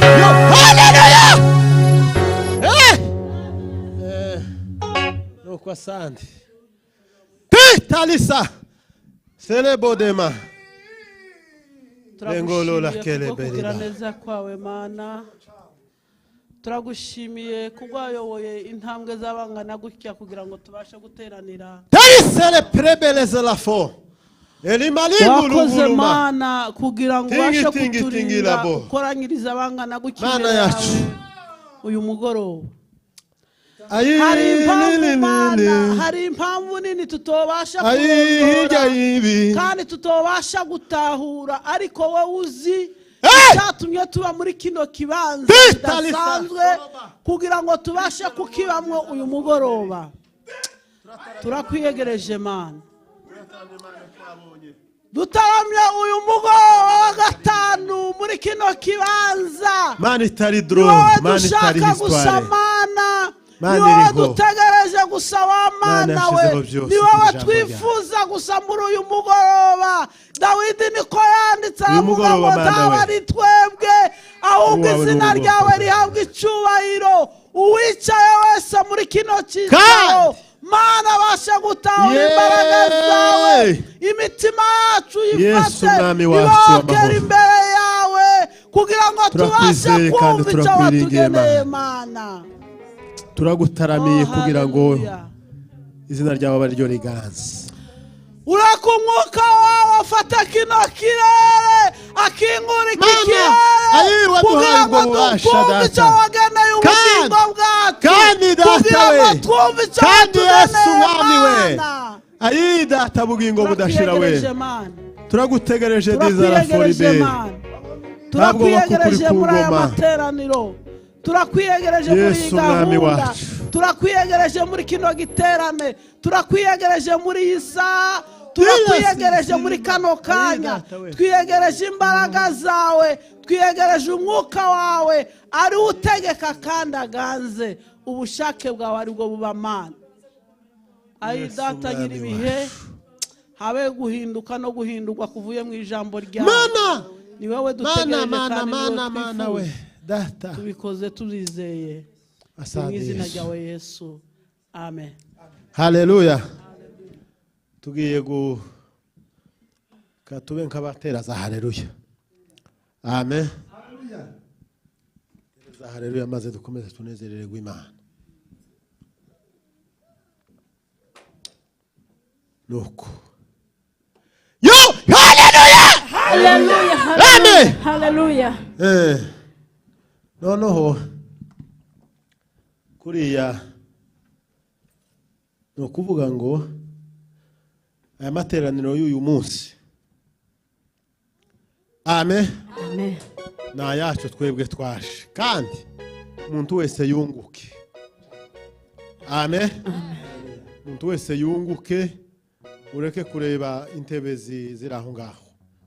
Yo, haleluya! Nuko asante. Talisa. Selebodema. Lengolola Turagushimiye kubwo kele kugira berida. neza kwawe, Mana. Turagushimiye kubwo wayoboye intambwe z'abangana gutya kugira ngo tubashe guteranira. Talisele prebeleze la fo. Elimalimu Wakoze, lunguluma. Mana, kugira ngo Tingi, ubashe tingi, tingi kuturinda, labo. ukoranyirize abangana gutya Mana imbere yacu. yawe uyu mugoroba. Ayi Hari impamvu, li, li, Mana, li. hari impamvu nini tutobasha Ayi hirya kurondora y'ibi. kandi tutobasha gutahura, ariko wowe uzi Hey! icyatumye tuba muri kino kibanza Talisa. kidasanzwe kugira ngo tubashe kukibamwo uyu mugoroba. Turakwiyegereje, Mana. Dutaramye uyu mugoroba wa gatanu muri kino kibanza. Mana itari Ni drone, wowe Mana itari dushaka gusa, histoire. Mana. Mana Ni wowe iriho. dutegereje gusa wa Mana Mana we. yashizeho byose Ni wowe ku ijambo ryayo. twifuza gusa muri uyu mugoroba. Dawidi niko yanditse, Uyu aravuga ngo mugoroba, Mana ntaba we. ari twebwe, ahubwo Uwawe izina n'ubwoko ryawe bwawe. rihabwa icyubahiro. Uwicaye wese muri kino cyicaro, Mana, abashe gutahura Yeee! imbaraga zawe, imitima yacu Yesu, yifate Mwami wacu ibokere w'amahoro. imbere yawe kugira ngo tubashe Turakwizeye kandi kumva icyo turakwiringiye, watugeneye, Mana. Mana. Turagutaramiye Oh, kugira ngo hallelujah. izina ryawe abe ariryo riganze. Ureka umwuka wawe afata kino kirere, akingura iki Mana, kirere ayi waduhaye kugira ngo ubwo bubasha, twumve Data. icyo wageneye ubugingo bwacu, Kandi Data kugira ngo we, twumve icyo kandi Yesu watugeneye, Mwami we, Mana. ayi Data bugingo budashira we, Turakwiyegereje, Mana. turagutegereje dizara Turakwiyegereje, foribe. Mana. Ntabwo Turakwiyegereje bakukuri ku muri aya ngoma. materaniro, turakwiyegereje muri iyi Yesu, Mwami gahunda, wacu. turakwiyegereje muri kino giterane, turakwiyegereje muri iyi saha, turakwiyegereje muri kano kanya. Data we. Twiyegereje imbaraga zawe, twiyegereje umwuka wawe ari we utegeka kandi aganze, ubushake bwawe ari bwo buba, Mana. Ayi Yesu, Data Mwami nyir'ibihe, wacu. habe guhinduka no guhindurwa kuvuye mu ijambo ryawe. Mana, Ni wowe Mana, dutegereje Mana, kandi ni Mana, wowe Mana we, twifuza. Data. Tubikoze tubizeye mu Asante izina Yesu. ryawe Yesu, amen. Haleluya. Tugiye gu ka tube nk'abatera za haleluya. Amen. Za haleluya maze dukomeze tunezererwe Imana. Nuko. Yo, haleluya! Haleluya. Amen. Haleluya. Noneho kuriya ni ukuvuga ngo aya materaniro y'uyu munsi, amen, Amen. ni ayacu twebwe twaje, kandi umuntu wese yunguke. Amen. Umuntu wese yunguke. Ureke kureba intebe ziri aho ngaho,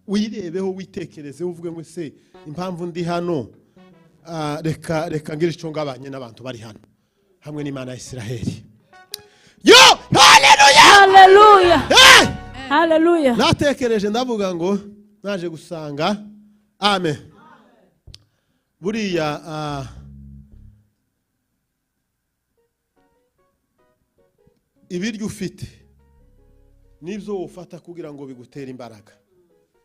wirebeho, witekerezeho, uvuge ngo: "Se impamvu ndi hano, reka ngire icyo ngabanye n'abantu bari hano hamwe n'Imana ya Isiraheli." Yo, haleluya! Haleluya. Hey! Haleluya. Natekereje ndavuga ngo naje gusanga amen. Buriya ibiryo ufite nibyo ufata kugira ngo bigutere imbaraga.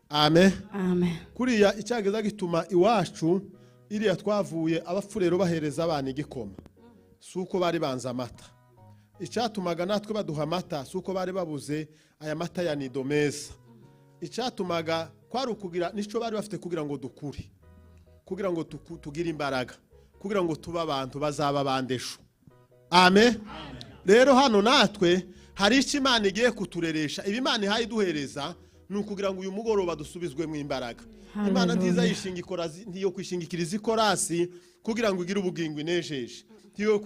Amen. Amen. Kuriya icyageza gituma iwacu iriya twavuye abafurero bahereza abana igikoma suko bari banza amata. Icyatumaga natwe baduha amata suko bari babuze aya mata ya nido meza. Icyatumaga kwari ukugira nico bari bafite kugira ngo dukure, kugira ngo tugire imbaraga, kugira ngo tuba abantu bazaba bandesho. Amen. Rero hano natwe hari icyo Imana igiye kutureresha. Ibi Imana ihaye duhereza ni ukugira ngo uyu mugoroba dusubizwe mu imbaraga. Imana nziza yishinga ikorazi ntiyo kwishingikiriza ikorasi kugira ngo igire ubugingo inejeje. Ntiyo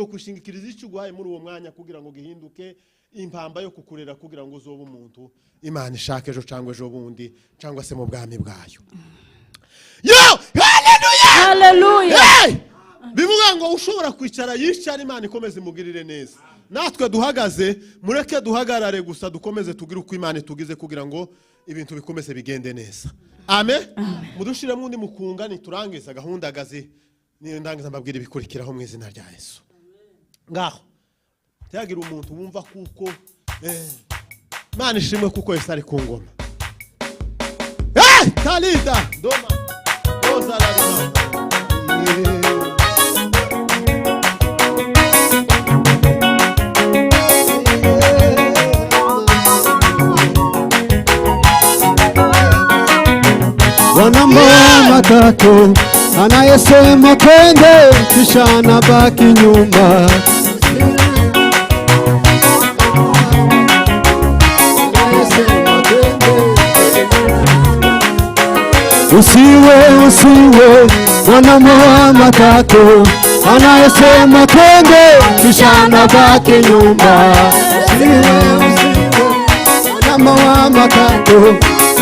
kwishingikiriza icyo uguhaye muri uwo mwanya kugira ngo gihinduke impamba yo kukurera kugira ngo uzobe umuntu Imana ishaka ejo cyangwa ejo bundi cyangwa se mu bwami bwayo. Yo, haleluya! Haleluya! Hey! Bivuga ngo ushobora kwicara yicara Imana ikomeze imugirire neza. Natwe duhagaze mureke duhagarare gusa dukomeze tugire uko Imana itugize kugira ngo ibintu bikomeze bigende neza. Amen. Mudushiremo undi mukunga niturangiza gahunda gazi niyo ndangiza mbabwira ibikurikiraho mu izina rya Yesu. Ngaho cyagira umuntu wumva kuko Imana ishimwe kuko Yesu ari ku ngoma. Talita doma roza la. Wanamboa matatu anayesema twende kisha anabaki nyuma. Usiwe usiwe wanamboa matatu anayesema twende kisha anabaki nyuma. Usiwe usiwe wanamboa matatu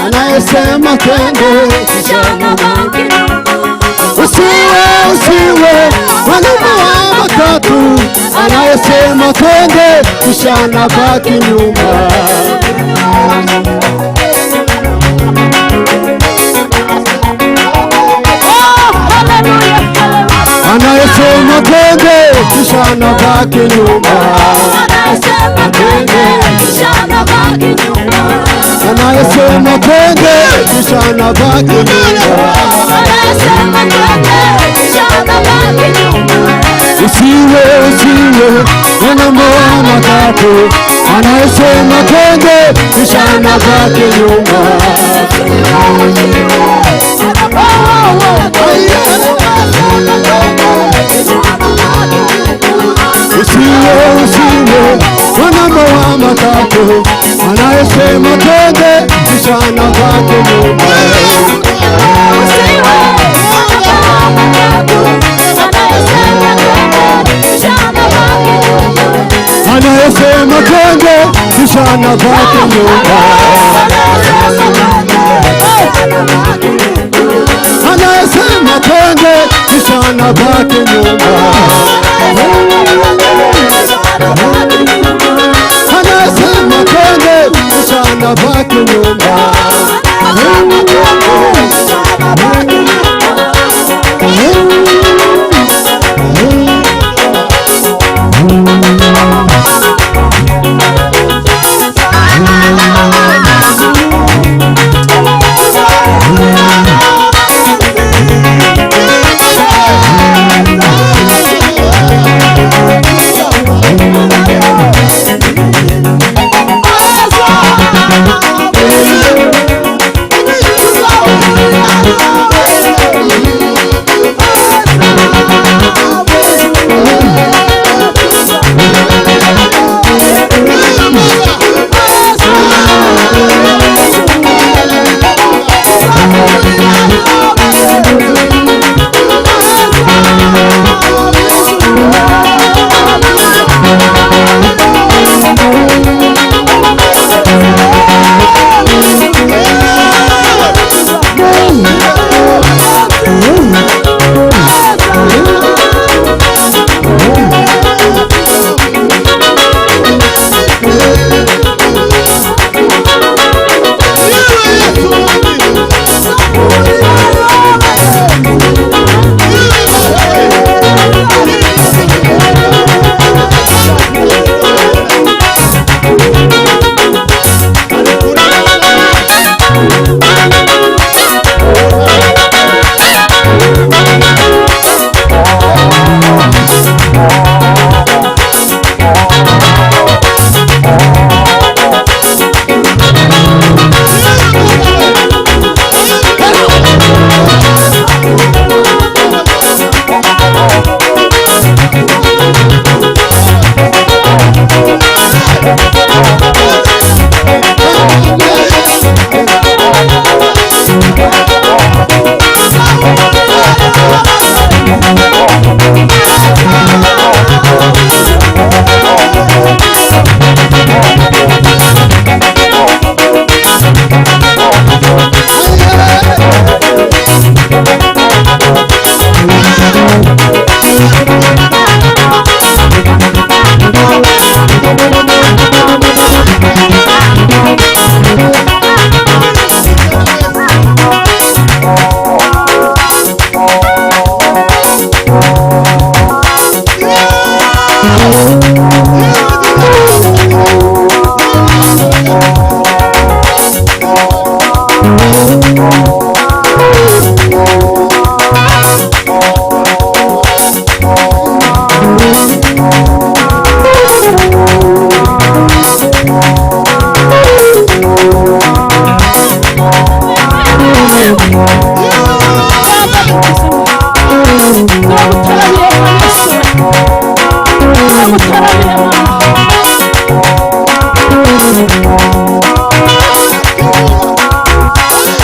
anayesema twende kisha anabaki nyuma. Usiwe usiwe wanamboa matatu anayesema twende kisha anabaki nyuma. Anayesema twende kisha anabaki nyuma. Anayesema twende kisha anabaki nyuma. Anayesema twende kisha anabaki nyuma. Anayesema twende kisha anabaki nyuma. Usiwe usiwe wanamboa matatu anayesema twende kisha anabaki nyuma. Usiwe usiwe wanamboa matatu anayesema twende kisha anabaki nyuma. Usiwe wanamboa matatu anayesema twende kisha anabaki nyuma. Anayesema twende kisha anabaki nyuma. Anayesema twende kisha anabaki nyuma. Anayesema twende kisha anabaki nyuma.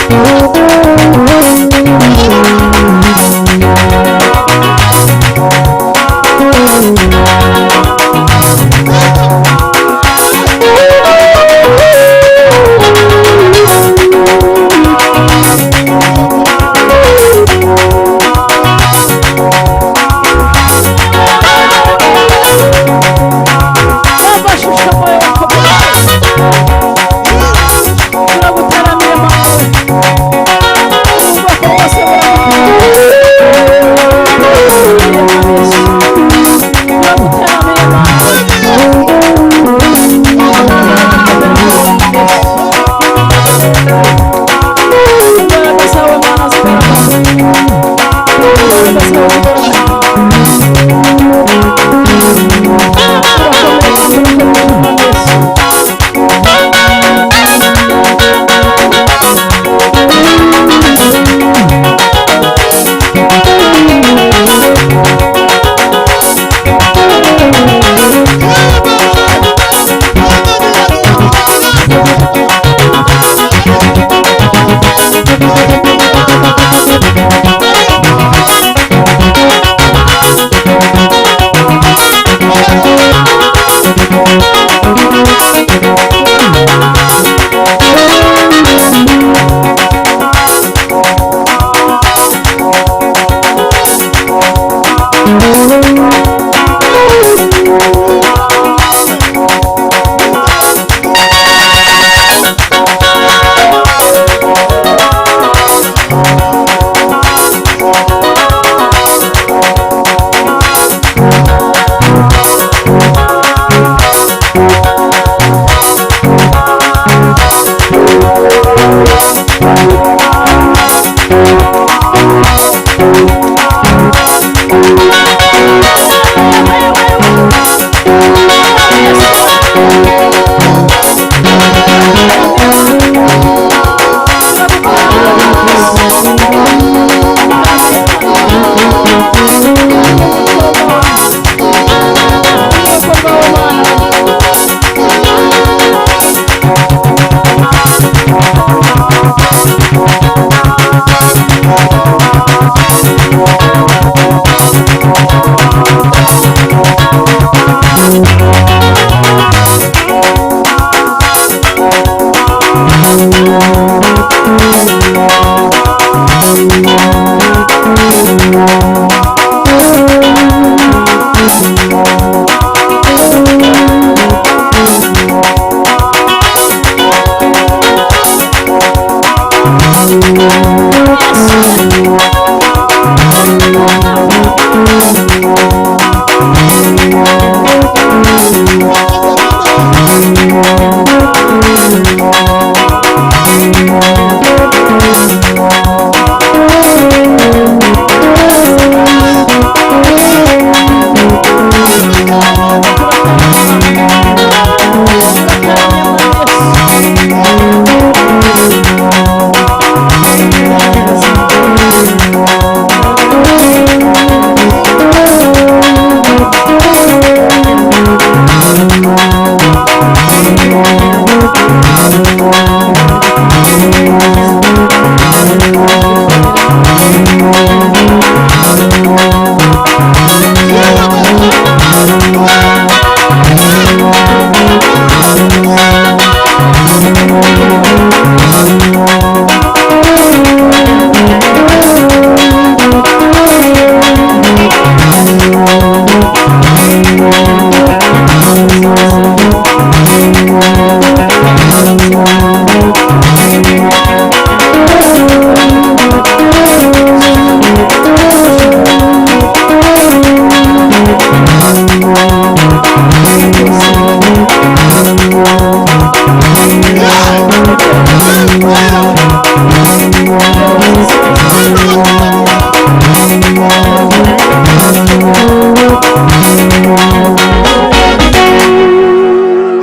Thank you.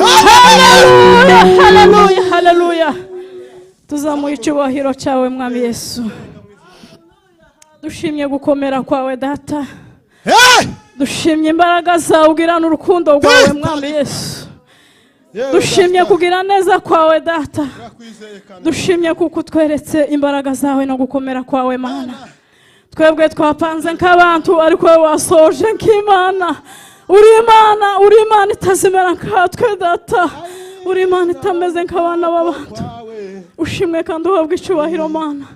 Haleluya, haleluya, haleluya. Tuzamuye icyubahiro cyawe, Mwami Yesu. Dushimye gukomera kwawe, Data. Hey! Dushimye imbaraga zawe ugirana urukundo rwawe, Mwami Yesu. Yewe Dushimye Data, kugira neza kwawe, Data. turakwizeye kandi. Dushimye kuko utweretse imbaraga zawe no gukomera kwawe, Mana. Twebwe twapanze nk'abantu, ariko wowe wasoje nk'Imana. Uri Imana, uri Imana itazimera nkatwe, Data. Uri Imana itameze nk'abana b'abantu. Kwawe. Ushimwe kandi uhabwe icyubahiro, Mana.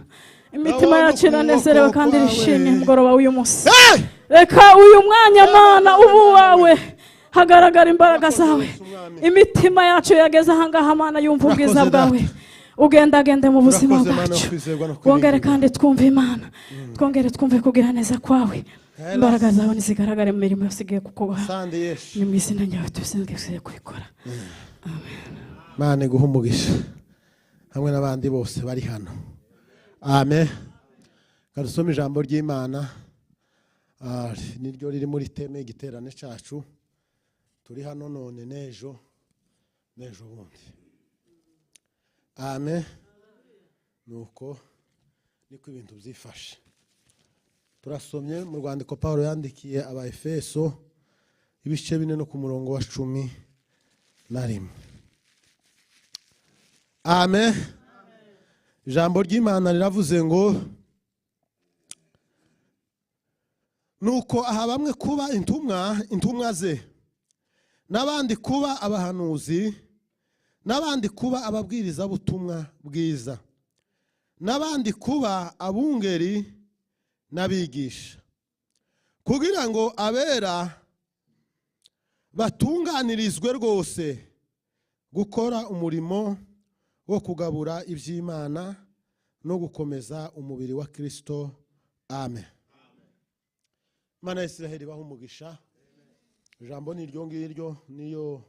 Imitima yacu iranezerewe kandi irishimye mugoroba w'uyu munsi. Hey! Reka uyu mwanya, Mana, ubu wawe hagaragara imbaraga zawe. Imitima yacu yageze ahangaha, Mana, yumva ubwiza Urakoze, bwawe, ugendagende mu buzima Urakoze, Mana, bwacu. kwizerwa no Wongere kwiringirwa. kandi twumve Imana, twongere twumve kugira neza kwawe. Imbaraga zawe nizigaragare mu mirimo yose igiye kukubaha. Sande Yesu. Ni mu izina ryawe tubisenga kubikora. Mana iguhe umugisha hamwe n'abandi bose bari hano. Amen. Kadusome ijambo ry'Imana. Niryo riri muri theme igiterane cyacu. Turi hano none n'ejo n'ejo bundi. Amen. Nuko niko ibintu byifashe. Turasomye mu rwandiko Paulo yandikiye aba Efeso, ibice 4 no ku murongo wa 11. Amen. Ijambo ry'Imana riravuze ngo: "Nuko aha bamwe kuba intumwa ze, n'abandi kuba abahanuzi, n'abandi kuba ababwirizabutumwa bwiza, n'abandi kuba abungeri n'abigisha, kugira ngo abera batunganirizwe rwose gukora umurimo wo kugabura iby'Imana no gukomeza umubiri wa Kristo." Amen. Imana ya Israheli ibahe umugisha. Ijambo ni iryo ngiryo, niyo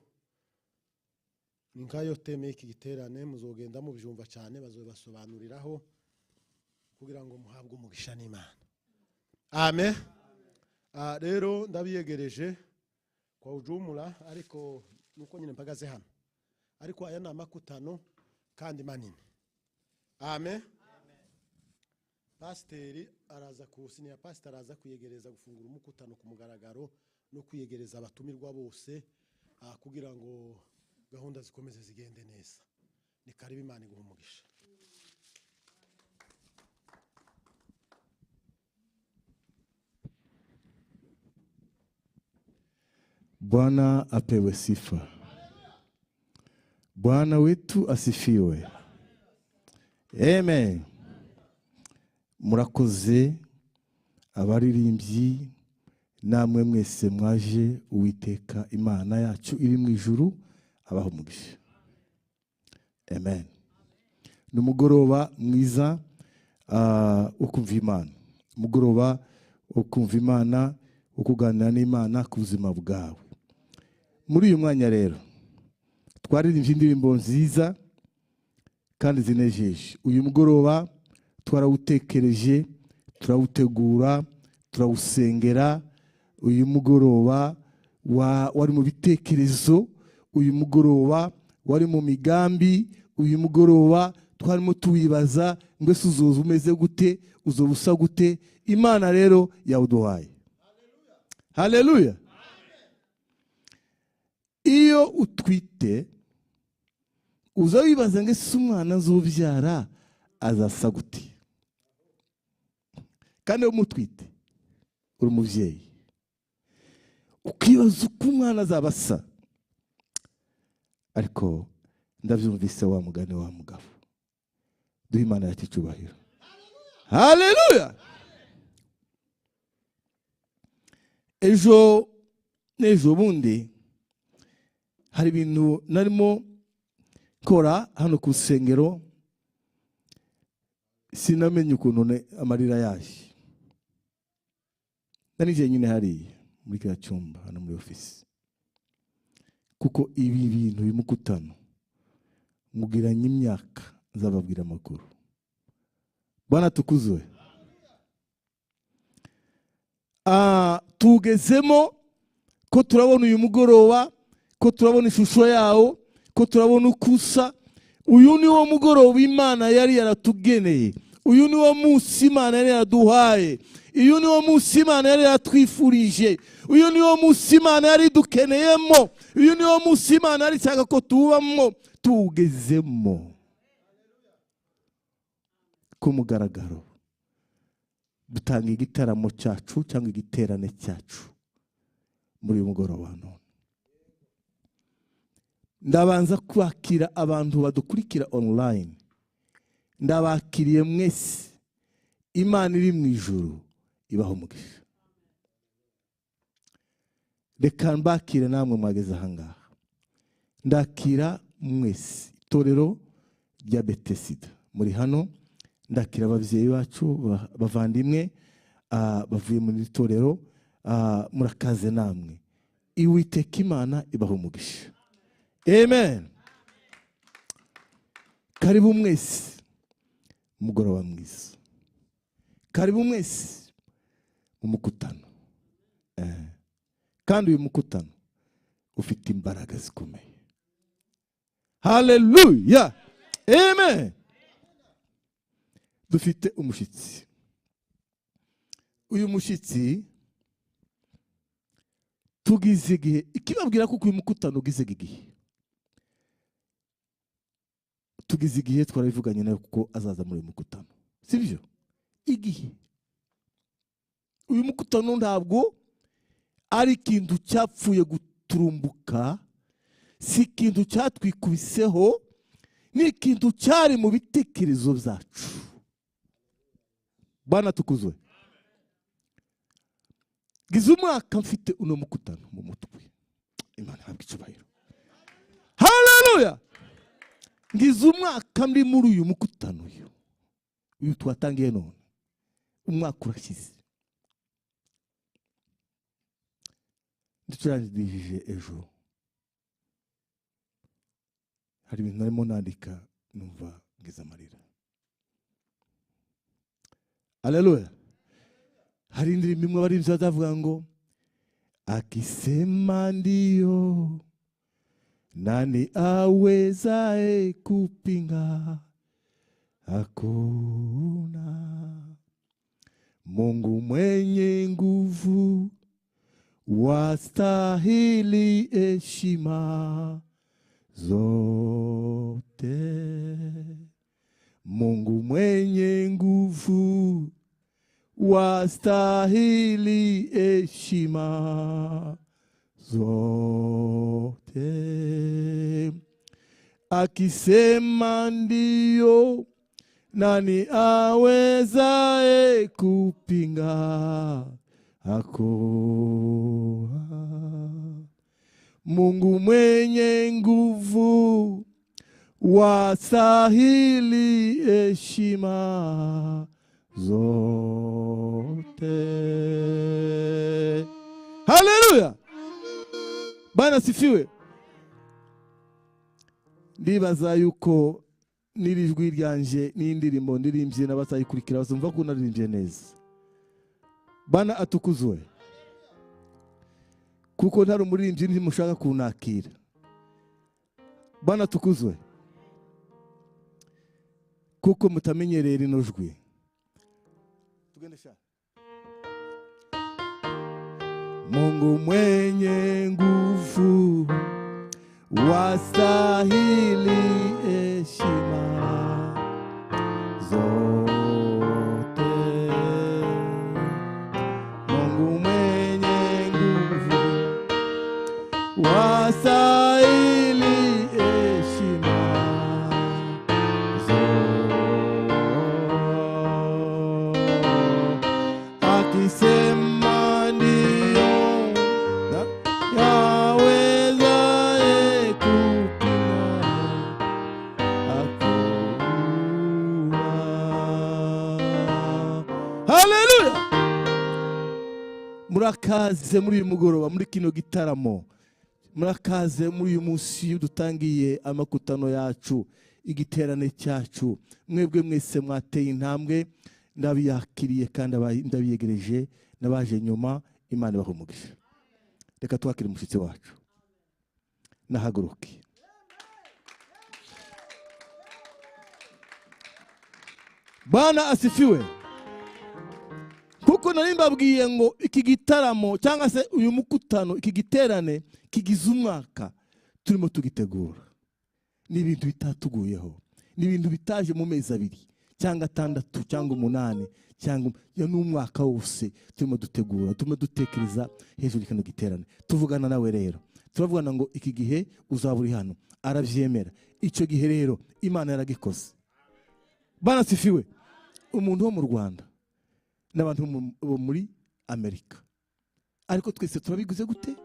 ni nkayo theme y'iki giterane. Muzogenda mubyumva cyane, bazobasobanuriraho kugira ngo muhabwe umugisha n'Imana. Amen. Rero ndabiyegereje kwa ujumla, ariko nuko nyine mpagaze hano, ariko aya ni amakutano kandi manini. Amen. Pasiteri araza ku senior pastor, araza kwiyegereza gufungura umukutano ku mugaragaro no kwiyegereza abatumirwa bose, kugira ngo gahunda zikomeze zigende neza. Ni karibu, Imana iguhe umugisha. Bwana apewe sifa. Bwana wetu asifiwe. Amen. Murakoze abaririmbyi, namwe mwese mwaje. Uwiteka Imana yacu iri mu ijuru abaha umugisha. Amen. Ni umugoroba mwiza wo kumva Imana. Umugoroba wo kumva Imana, wo kuganira n'Imana ku buzima bwawe. Muri uyu mwanya rero twaririmbye indirimbo nziza kandi zinejeje. Uyu mugoroba twarawutekereje, turawutegura, turawusengera. Uyu mugoroba wari mu bitekerezo, uyu mugoroba wari mu migambi, uyu mugoroba twarimo tuwibaza ngo ese uzoza umeze gute, uzoba usa gute. Imana rero yawuduhaye. Haleluya. Iyo utwite uza wibaza ngo ese umwana nzubyara azasa gute, kandi iyo umutwite uri umubyeyi ukibaza uko umwana azaba asa. Ariko ndabyumvise wa mugani wa mugabo, duhe Imana yacu icyubahiro. Haleluya. Ejo n'ejo bundi hari ibintu narimo nkora hano ku rusengero, sinamenye ukuntu amarira yaje. Nari nyine hariya muri kiriya cyumba hano muri ofisi, kuko ibi bintu bimukutano mubwiranye imyaka nzababwira amakuru. Bwana tukuzwe. Tugezemo ko turabona uyu mugoroba, ko turabona ishusho yawo, ko turabona ukusa. Uyu ni wo mugoroba Imana yari yaratugeneye, uyu ni wo munsi Imana yari yaraduhaye, uyu ni wo munsi Imana yari yaratwifurije, uyu ni wo munsi Imana yari dukeneyemo, uyu ni wo munsi Imana yari ishaka ko tubamo. Tugezemo ku mugaragaro, dutanga igitaramo cyacu cyangwa igiterane cyacu muri uyu mugoroba. None ndabanza kwakira abantu badukurikira online, ndabakiriye mwese. Imana iri mu ijuru ibaho umugisha. Reka mbakire namwe mwageze ahangaha, ndakira mwese itorero rya Betesida muri hano, ndakira ababyeyi bacu bavandimwe bavuye muri itorero, murakaze namwe. Iwiteka Imana ibaho umugisha. Amen. Karibu mwese, mugoroba mwiza. Karibu mwese mu mukutano. Kandi uyu mukutano ufite imbaraga zikomeye. Haleluya. Amen. Dufite umushitsi. Uyu mushitsi tugize igihe ikibabwira ko uyu mukutano ugize igihe, tugize igihe twarabivuganye nawe kuko azaza muri uyu mukutano, sibyo? Igihe uyu mukutano ntabwo ari ikintu cyapfuye guturumbuka, si ikintu cyatwikubiseho, ni ikintu cyari mu bitekerezo byacu. Bwana tukuzwe. Gize umwaka mfite uno mukutano mu mutwe. Imana ihabwe icyubahiro. Haleluya. Ngize umwaka ndi muri uyu mukutano uyu twatangiye none, umwaka urashize. Ndicurangije ejo, hari ibintu narimo nandika numva ngize amarira. Haleluya. Hari indirimbo imwe abaririmbyi bazavuga ngo akisema ndio nani awezaye kupinga? Hakuna. Mungu mwenye nguvu wastahili heshima zote. Mungu mwenye nguvu wastahili heshima zote. Akisema ndio nani awezaye kupinga? Hakuna. Mungu mwenye nguvu wastahili heshima zote. Haleluya. Bwana sifiwe. Ndibaza yuko nirijwi ryanje n'indirimbo ndirimbye n'abazayikurikira bazumva ko naririmbye neza. Bana atukuzwe. Kuko ntari umuririmbyi ntimushaka kunakira. Bana atukuzwe. Kuko mutamenyereye rino jwi. Tugende sha. Mungu mwenye nguvu wastahili heshima zote. Mungu mwenye nguvu wastahili heshima zote. Akisema ndio yawezaye kupinga hakuna. Haleluya. Murakaze muri uyu mugoroba, muri kino gitaramo, murakaze muri uyu munsi dutangiye amakutano yacu. Igiterane cyacu mwebwe mwese mwateye intambwe, ndabiyakiriye kandi ndabiyegereje n'abaje nyuma. Imana ibahe umugisha. Reka twakire umushyitsi wacu, nahaguruke. Bwana asifiwe. Kuko nari mbabwiye ngo iki gitaramo cyangwa se uyu mukutano, iki giterane kigize umwaka turimo tugitegura. Ni ibintu bitatuguyeho, ni ibintu bitaje mu mezi 2 cyangwa 6 cyangwa 8 cyangwa n'umwaka wose turimo dutegura, turimo dutekereza hejuru kino giterane. Tuvugana nawe rero, turavugana ngo iki gihe uzaba uri hano, arabyemera. Icyo gihe rero Imana yaragikoze. Bwana asifiwe. Umuntu wo mu Rwanda n'abantu bo muri Amerika, ariko twese turabiguze gute?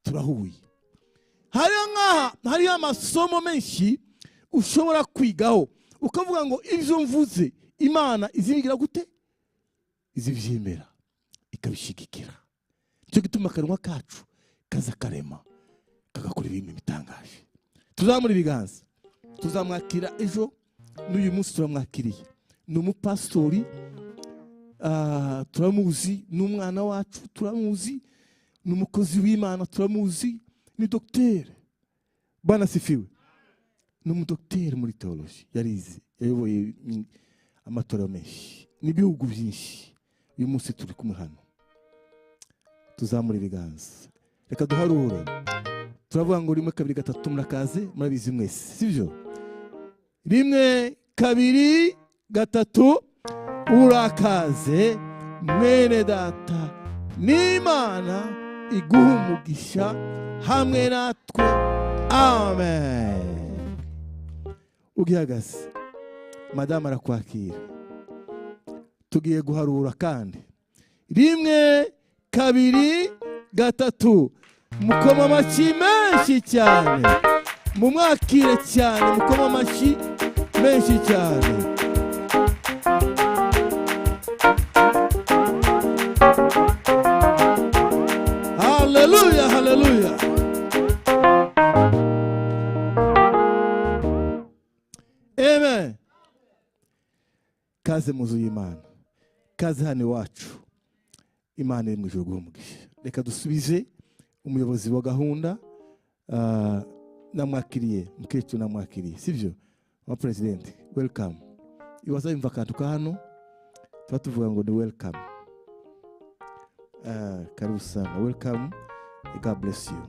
Turahuye. Hariyo nkaha hariyo amasomo menshi ushobora kwigaho ukavuga ngo ibyo mvuze Imana izibigira gute? Izibyemera, ikabishigikira. Nicyo gituma akanwa kacu kaza karema kagakora ibintu bitangaje. Tuzamura ibiganza, tuzamwakira ejo, n'uyu munsi turamwakiriye. Ni umupasitori, turamuzi, ni umwana wacu turamuzi, ni umukozi w'Imana turamuzi, ni dogiteri. Bwana asifiwe. Ni umudogiteri muri teoloji, yarize, yayoboye amatorero menshi n'ibihugu byinshi. Uyu munsi turi kumwe hano. Tuzamura ibiganza, reka duharure. Turavuga ngo 1 2 3 murakaze, murabizi mwese, sibyo? 1 2 3 urakaze mwene data, n'Imana iguha umugisha hamwe natwe. Amen. Ugihagaze, madamu arakwakira. Tugiye guharura kandi. 1 2 3. Mukoma amashyi menshi cyane, mumwakire cyane, mukoma amashyi menshi cyane. Haleluya, haleluya. Amen. Kaze muzu y'Imana, kaze hano iwacu. Imana iri mu ijuru iguhe umugisha. Reka dusubize umuyobozi wa gahunda. Namwakiriye mukecuru, namwakiriye, sibyo? Wa president, welcome. Iwaza yumva akantu ka hano tuba tuvuga ngo ni welcome. Karibu sana, welcome. God bless you.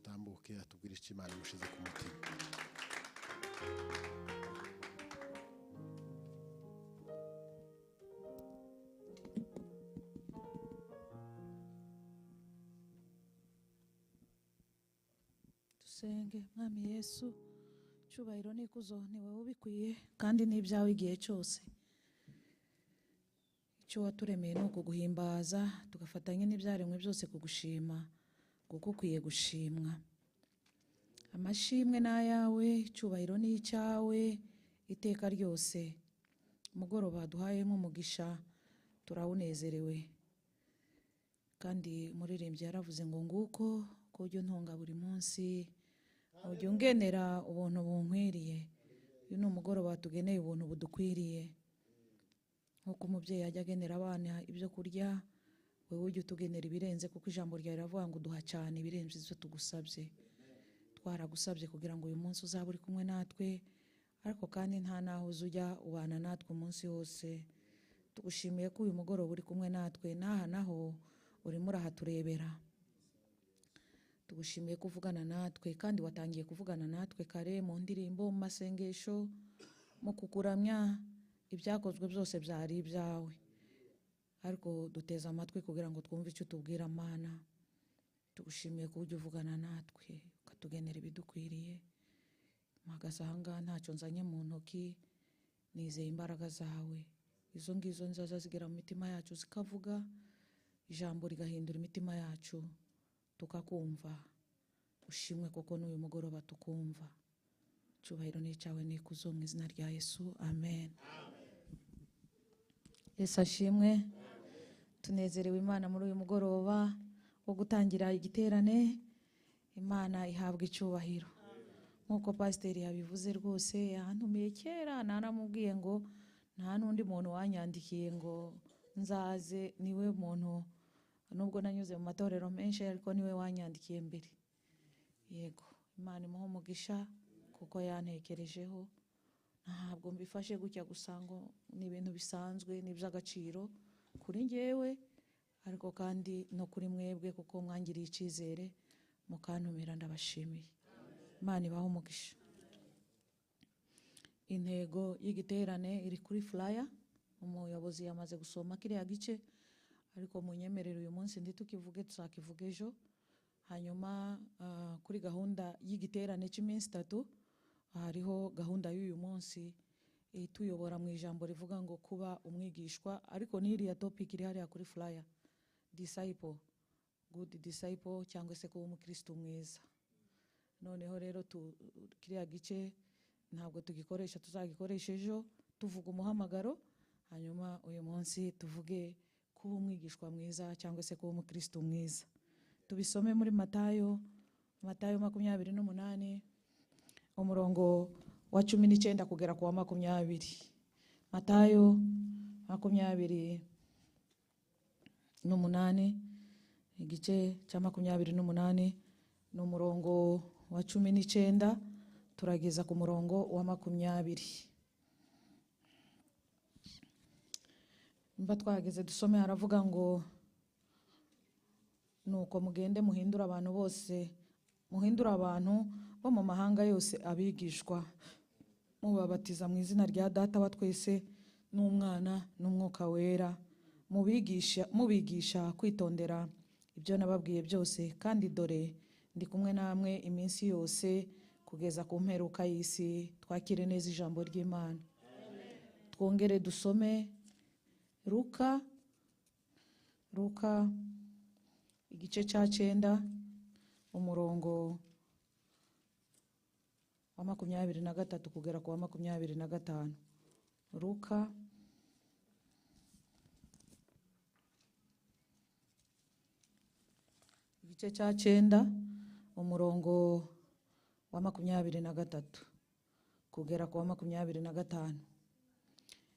Tambuke atubwire icyo Imana imushize ku mutima. Dusenge. Mwami Yesu, cyubahiro n'ikuzo ni wowe ubikwiye kandi n'ibyawe igihe cyose. Icyo waturemeye ni ukuguhimbaza, tugafatanya n'ibyaremwe byose kugushima, kuko ukwiye gushimwa. Amashimwe n'ayawe, icyubahiro ni icyawe iteka ryose. Umugoroba duhayemo umugisha, turawunezerewe. Kandi umuririmbyi yaravuze ngo nguko ko ujya untunga buri munsi, ujya ungenera ubuntu bunkwiriye. Uyu ni umugoroba tugeneye ubuntu budukwiriye. Nkuko umubyeyi ajya agenera abana ibyo kurya, wowe ujya utugenera ibirenze, kuko ijambo ryawe riravuga ngo uduha cyane ibirenze ibyo tugusabye. Twaragusabye kugira ngo uyu munsi uzabe uri kumwe natwe, ariko kandi nta naho ujya ubana natwe umunsi wose. Tugushimiye ko uyu mugoroba uri kumwe natwe, n'aha naho urimo urahaturebera. Tugushimiye kuvugana natwe, kandi watangiye kuvugana natwe kare mu ndirimbo, mu masengesho, mu kukuramya. Ibyakozwe byose byari ibyawe, ariko duteze amatwi kugira ngo twumve icyo utubwira Mana. Tugushimiye ko ujya uvugana natwe ukatugenera ibidukwiriye. Mpagaze aha ngaha ntacyo nzanye mu ntoki, nizeye imbaraga zawe. Izo ngizo nzaza zigera mu mitima yacu zikavuga ijambo rigahindura imitima yacu, tukakumva. Ushimwe koko n'uyu mugoroba tukumva. Icyubahiro ni icyawe n'ikuzo mu izina rya Yesu, amen. Yesu ashimwe. Tunezerewe Imana muri uyu mugoroba wo gutangira igiterane. Imana ihabwa icyubahiro. Nk'uko pasiteri yabivuze rwose, yantumiye kera, naramubwiye ngo nta n'undi muntu wanyandikiye ngo nzaze, niwe muntu, nubwo nanyuze mu matorero menshi ariko niwe wanyandikiye mbere. Yego, Imana imuhe umugisha kuko yantekerejeho. Ntabwo mbifashe gutya gusa ngo ni ibintu bisanzwe, ni iby'agaciro kuri njyewe, ariko kandi no kuri mwebwe kuko mwangiriye icyizere mukantumira, ndabashimiye. Imana ibahe umugisha. Intego y'igiterane iri kuri flyer, umuyobozi yamaze gusoma kiriya gice, ariko munyemerere uyu munsi ntitukivuge, tuzakivuga ejo. Hanyuma kuri gahunda y'igiterane cy'iminsi 3 hariho gahunda y'uyu munsi ituyobora mu ijambo rivuga ngo kuba umwigishwa, ariko n'iriya topic iri hariya kuri flyer, disciple, good disciple cyangwa se kuba umukristo mwiza. Noneho rero kiriya gice ntabwo tugikoresha, tuzagikoresha ejo tuvuga umuhamagaro, hanyuma uyu munsi tuvuge kuba umwigishwa mwiza cyangwa se kuba umukristo mwiza. Tubisome muri Matayo, Matayo 28 umurongo wa 19 kugera ku wa 20. Matayo 28 igice cya 28 ni umurongo wa 19 turageza ku murongo wa 20. Mba twageze dusome, haravuga ngo nuko mugende muhindura abantu bose, muhindura abantu bo mu mahanga yose abigishwa, mubabatiza mu izina rya Data wa twese n'Umwana n'Umwuka Wera, mubigisha kwitondera ibyo nababwiye byose, kandi dore ndi kumwe namwe iminsi yose kugeza ku mperuka y'isi. Twakire neza ijambo ry'Imana. Twongere dusome Luka igice cya 9 umurongo wa 23 kugera ku wa 25. Luka igice cya 9 umurongo wa 23 kugera ku wa 25.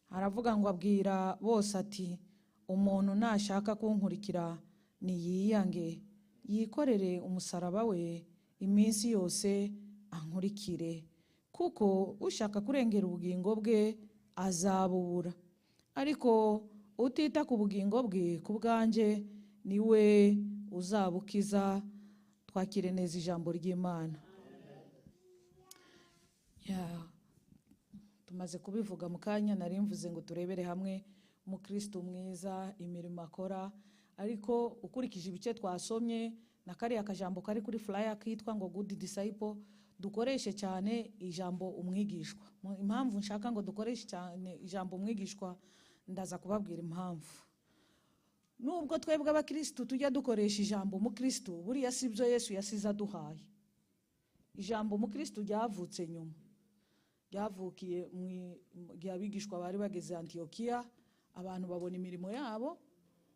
Haravuga ngo abwira bose ati umuntu nashaka kunkurikira niyiyange, yikorere umusaraba we iminsi yose ankurikire, kuko ushaka kurengera ubugingo bwe azabubura, ariko utita ku bugingo bwe ku bwanjye niwe uzabukiza. Twakire neza ijambo ry'Imana. Tumaze kubivuga mu kanya, nari mvuze ngo turebere hamwe umukristo mwiza imirimo akora, ariko ukurikije ibice twasomye na kariya kajambo kari kuri flyer kitwa ngo good disciple, dukoreshe cyane ijambo umwigishwa. Impamvu nshaka ngo dukoreshe cyane ijambo umwigishwa, ndaza kubabwira impamvu. Nubwo twebwe abakristo tujya dukoresha ijambo umukristo, buriya si byo Yesu yasize aduhaye. Ijambo umukristo ryavutse nyuma, ryavukiye mu gihe abigishwa bari bageze Antiokiya, abantu babona imirimo yabo,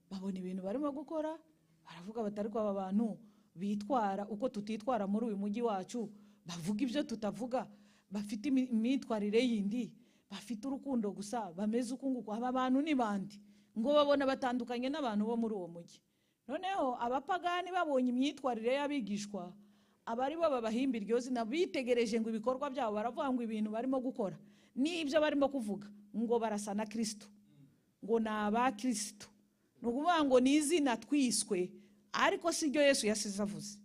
babona ibintu barimo gukora, baravuga batari ko aba bantu bitwara uko tutitwara muri uyu mujyi wacu, bavuga ibyo tutavuga, bafite imyitwarire yindi, bafite urukundo gusa, bameze uku nguku, aba bantu ni bandi? Ngo babona batandukanye n'abantu bo muri uwo mujyi. Noneho abapagani babonye imyitwarire y'abigishwa, abari bo babahimba iryo zina, bitegereje ngo ibikorwa byabo, baravuga ngo ibintu barimo gukora n'ibyo barimo kuvuga ngo barasa na Kristo, ngo ni aba Kristo. Ni ukuvuga ngo ni izina twiswe, ariko si ryo Yesu yasize avuze.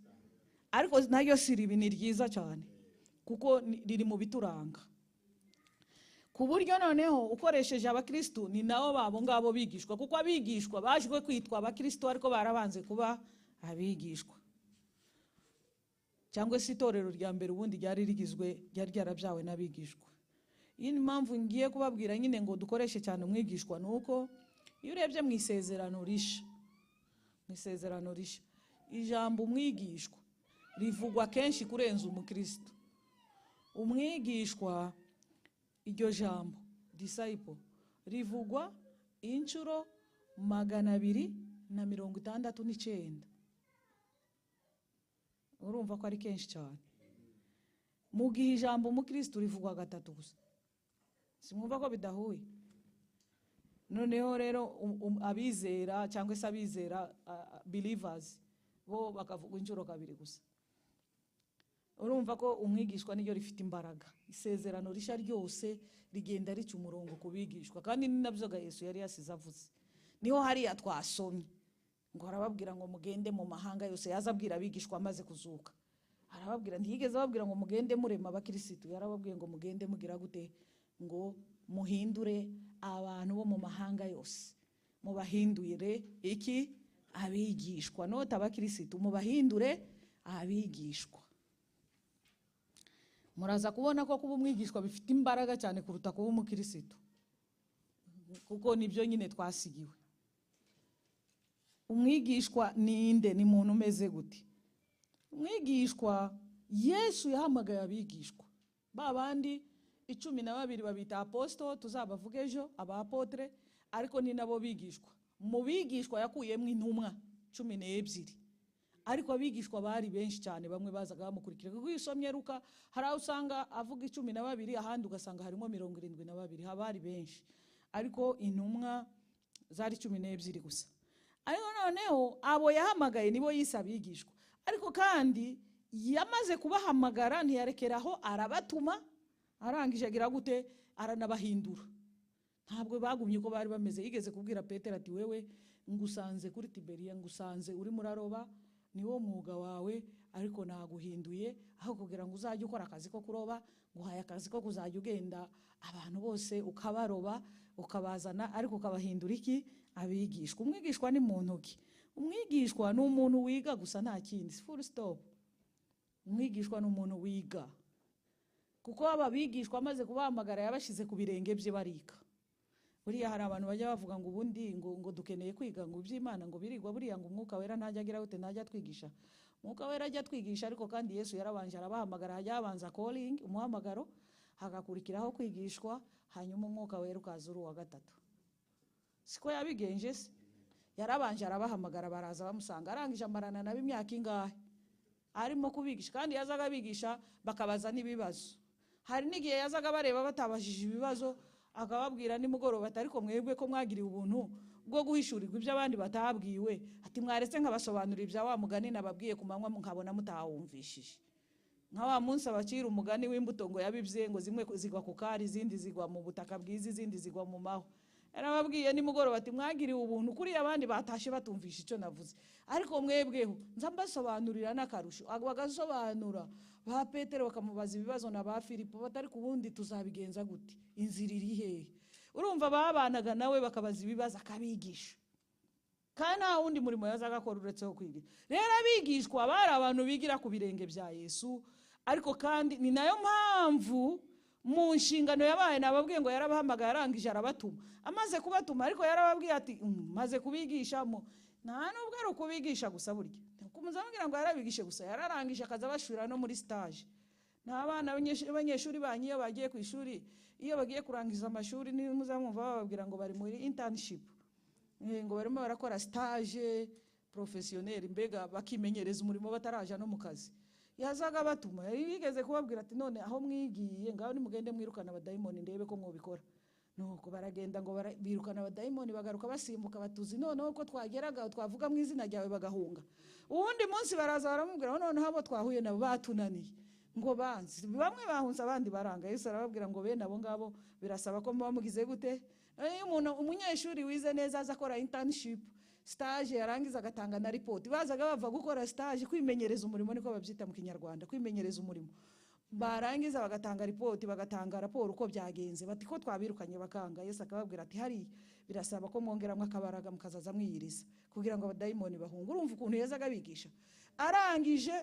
Ariko naryo si ribi, ni ryiza cyane kuko riri mu bituranga, ku buryo noneho ukoresheje abakristo ni nabo babo ngabo bigishwa, kuko abigishwa bajwe kwitwa abakristo ariko barabanze kuba abigishwa. Cyangwa se itorero rya mbere ubundi ryari rigizwe, ryari ryarabyawe n'abigishwa. Iyi ni impamvu ngiye kubabwira nyine ngo dukoreshe cyane umwigishwa, nuko iyo urebye mu isezerano risha, mu isezerano risha ijambo umwigishwa rivugwa kenshi kurenza umukristo. Umwigishwa, iryo jambo disciple rivugwa inshuro 269. Urumva ko ari kenshi cyane. Mu gihe ijambo umukristo rivugwa gatatu gusa, simwumva ko bidahuye? Noneho rero abizera cyangwa se abizera, believers, bo bakavuga inshuro kabiri gusa. Urumva ko umwigishwa niryo rifite imbaraga. Isezerano rishya ryose rigenda rica umurongo ku bigishwa, kandi ni nabyo ga Yesu yari yasize avuze. Niho hariya twasomye ngo arababwira ngo mugende mu mahanga yose. Yaza abwira abigishwa amaze kuzuka, arababwira, ntiyigeze ababwira ngo mugende murema abakirisitu, yarababwiye ngo mugende mugira gute? Ngo muhindure abantu bo mu mahanga yose, mubahindure iki? Abigishwa. Not abakirisitu, mubahindure abigishwa. Muraza kubona ko kuba umwigishwa bifite imbaraga cyane kuruta kuba umukirisitu, kuko nibyo nyine twasigiwe. Umwigishwa ni inde? Ni muntu umeze gute umwigishwa? Yesu yahamagaye abigishwa ba bandi 12, babita apostle, tuzabavuga ejo, aba apôtre, ariko ni nabo bigishwa. Mu bigishwa yakuyemo intumwa 12, ariko abigishwa bari benshi cyane. Bamwe bazaga bamukurikira, kuko iyo usomye Luka hari aho usanga avuga 12, ahandi ugasanga harimo 72. Haba hari benshi, ariko intumwa zari 12 gusa. Ariko noneho abo yahamagaye nibo yise abigishwa. Ariko kandi yamaze kubahamagara ntiyarekeraho, arabatuma. Arangije agira gute? Aranabahindura. Ntabwo bagumye uko bari bameze. Yigeze kubwira Petero ati: "Wewe ngusanze kuri Tiberiya, ngusanze urimo uraroba, niwo mwuga wawe, ariko naguhinduye. Aho kugira ngo uzajye ukora akazi ko kuroba, nguhaye akazi ko kuzajya ugenda abantu bose ukabaroba, ukabazana, ariko ukabahindura iki? Abigishwa." Umwigishwa ni muntu ki? Umwigishwa ni umuntu wiga gusa, nta kindi, full stop. Umwigishwa ni umuntu wiga, kuko aba bigishwa amaze kubahamagara yabashyize ku birenge bye barika. Buriya hari abantu bajya bavuga ngo ubundi ngo dukeneye kwiga, ngo iby'Imana ngo birigwa, buriya ngo Umwuka Wera ntajya agira gute, ntajya atwigisha. Umwuka Wera ajya atwigisha, ariko kandi Yesu yarabanje arabahamagara. Hajya habanza calling, umuhamagaro, hagakurikiraho kwigishwa, hanyuma Umwuka Wera ukaza uri uwa gatatu. Siko yabigenje se? Yarabanje arabahamagara, baraza bamusanga. Arangije amarana nabo imyaka ingahe arimo kubigisha? Kandi yazaga abigisha, bakabaza n'ibibazo. Hari n'igihe yazaga bareba batabajije ibibazo, akababwira nimugoroba ati: "Ariko mwebwe ko mwagiriwe ubuntu bwo guhishurirwa ibyo abandi batabwiwe," ati, "mwaretse nkabasobanurira ibya wa mugani nababwiye ku manywa, nkabona mutawumvishije?" Nka wa munsi abacira umugani w'imbuto ngo yabibye, ngo zimwe zigwa ku kari, izindi zigwa mu butaka bwiza, izindi zigwa mu mahwa. Yarababwiye nimugoroba ati: "Mwagiriwe ubuntu kuriya abandi batashe batumvisha icyo navuze, ariko mwebweho nza mbasobanurira n'akarusho." Bagasobanura, ba Petero bakamubaza ibibazo na ba Filipo, batari ku bundi tuzabigenza gute, inzira iri hehe? Urumva babanaga nawe bakabaza ibibazo, akabigisha, kandi nta wundi murimo yazaga akora uretse wo kwigira. Rero abigishwa bari abantu bigira ku birenge bya Yesu. Ariko kandi ni nayo mpamvu mu nshingano yabaye, nababwiye ngo yarabahamagaye, arangije arabatuma. Amaze kubatuma ariko yarababwiye ati: "Maze kubigisha mo." Nta nubwo ari ukubigisha gusa, burya kumuzamubwira ngo yarabigishe gusa, yararangije akaza abashura no muri stage. N'abana b'abanyeshuri banyu iyo bagiye ku ishuri, iyo bagiye kurangiza amashuri, nimuzamwumva bababwira ngo bari muri internship, ngo barimo barakora stage professionnel, mbega bakimenyereza umurimo bataraja no mu kazi. Yazaga batuma, yigeze kubabwira ati: "None aho mwigiye, ngaho nimugende mwirukana abadayimoni ndebe ko mwobikora." Nuko baragenda ngo birukana abadayimoni, bagaruka basimbuka, batuzi noneho ko twageraga twavuga mu izina ryawe bagahunga. Uwundi munsi baraza baramubwira ngo noneho abo twahuye nabo batunaniye, ngo banzi bamwe bahunze, abandi baranga. Yesu arababwira ngo bene abo ngabo birasaba ko muba mugize gute? Iyo umuntu, umunyeshuri wize neza, aza akora internship, stage, yarangiza agatanga na report. Bazaga bava gukora stage, kwimenyereza umurimo niko babyita mu Kinyarwanda, kwimenyereza umurimo, barangiza bagatanga report, bagatanga raporo uko byagenze, bati ko twabirukanye bakanga. Yesu akababwira ati: "Hariya birasaba ko mwongeramo akabaraga, mukazaza mwiyiriza kugira ngo abadayimoni bahunge." Urumva ukuntu yazaga abigisha. Arangije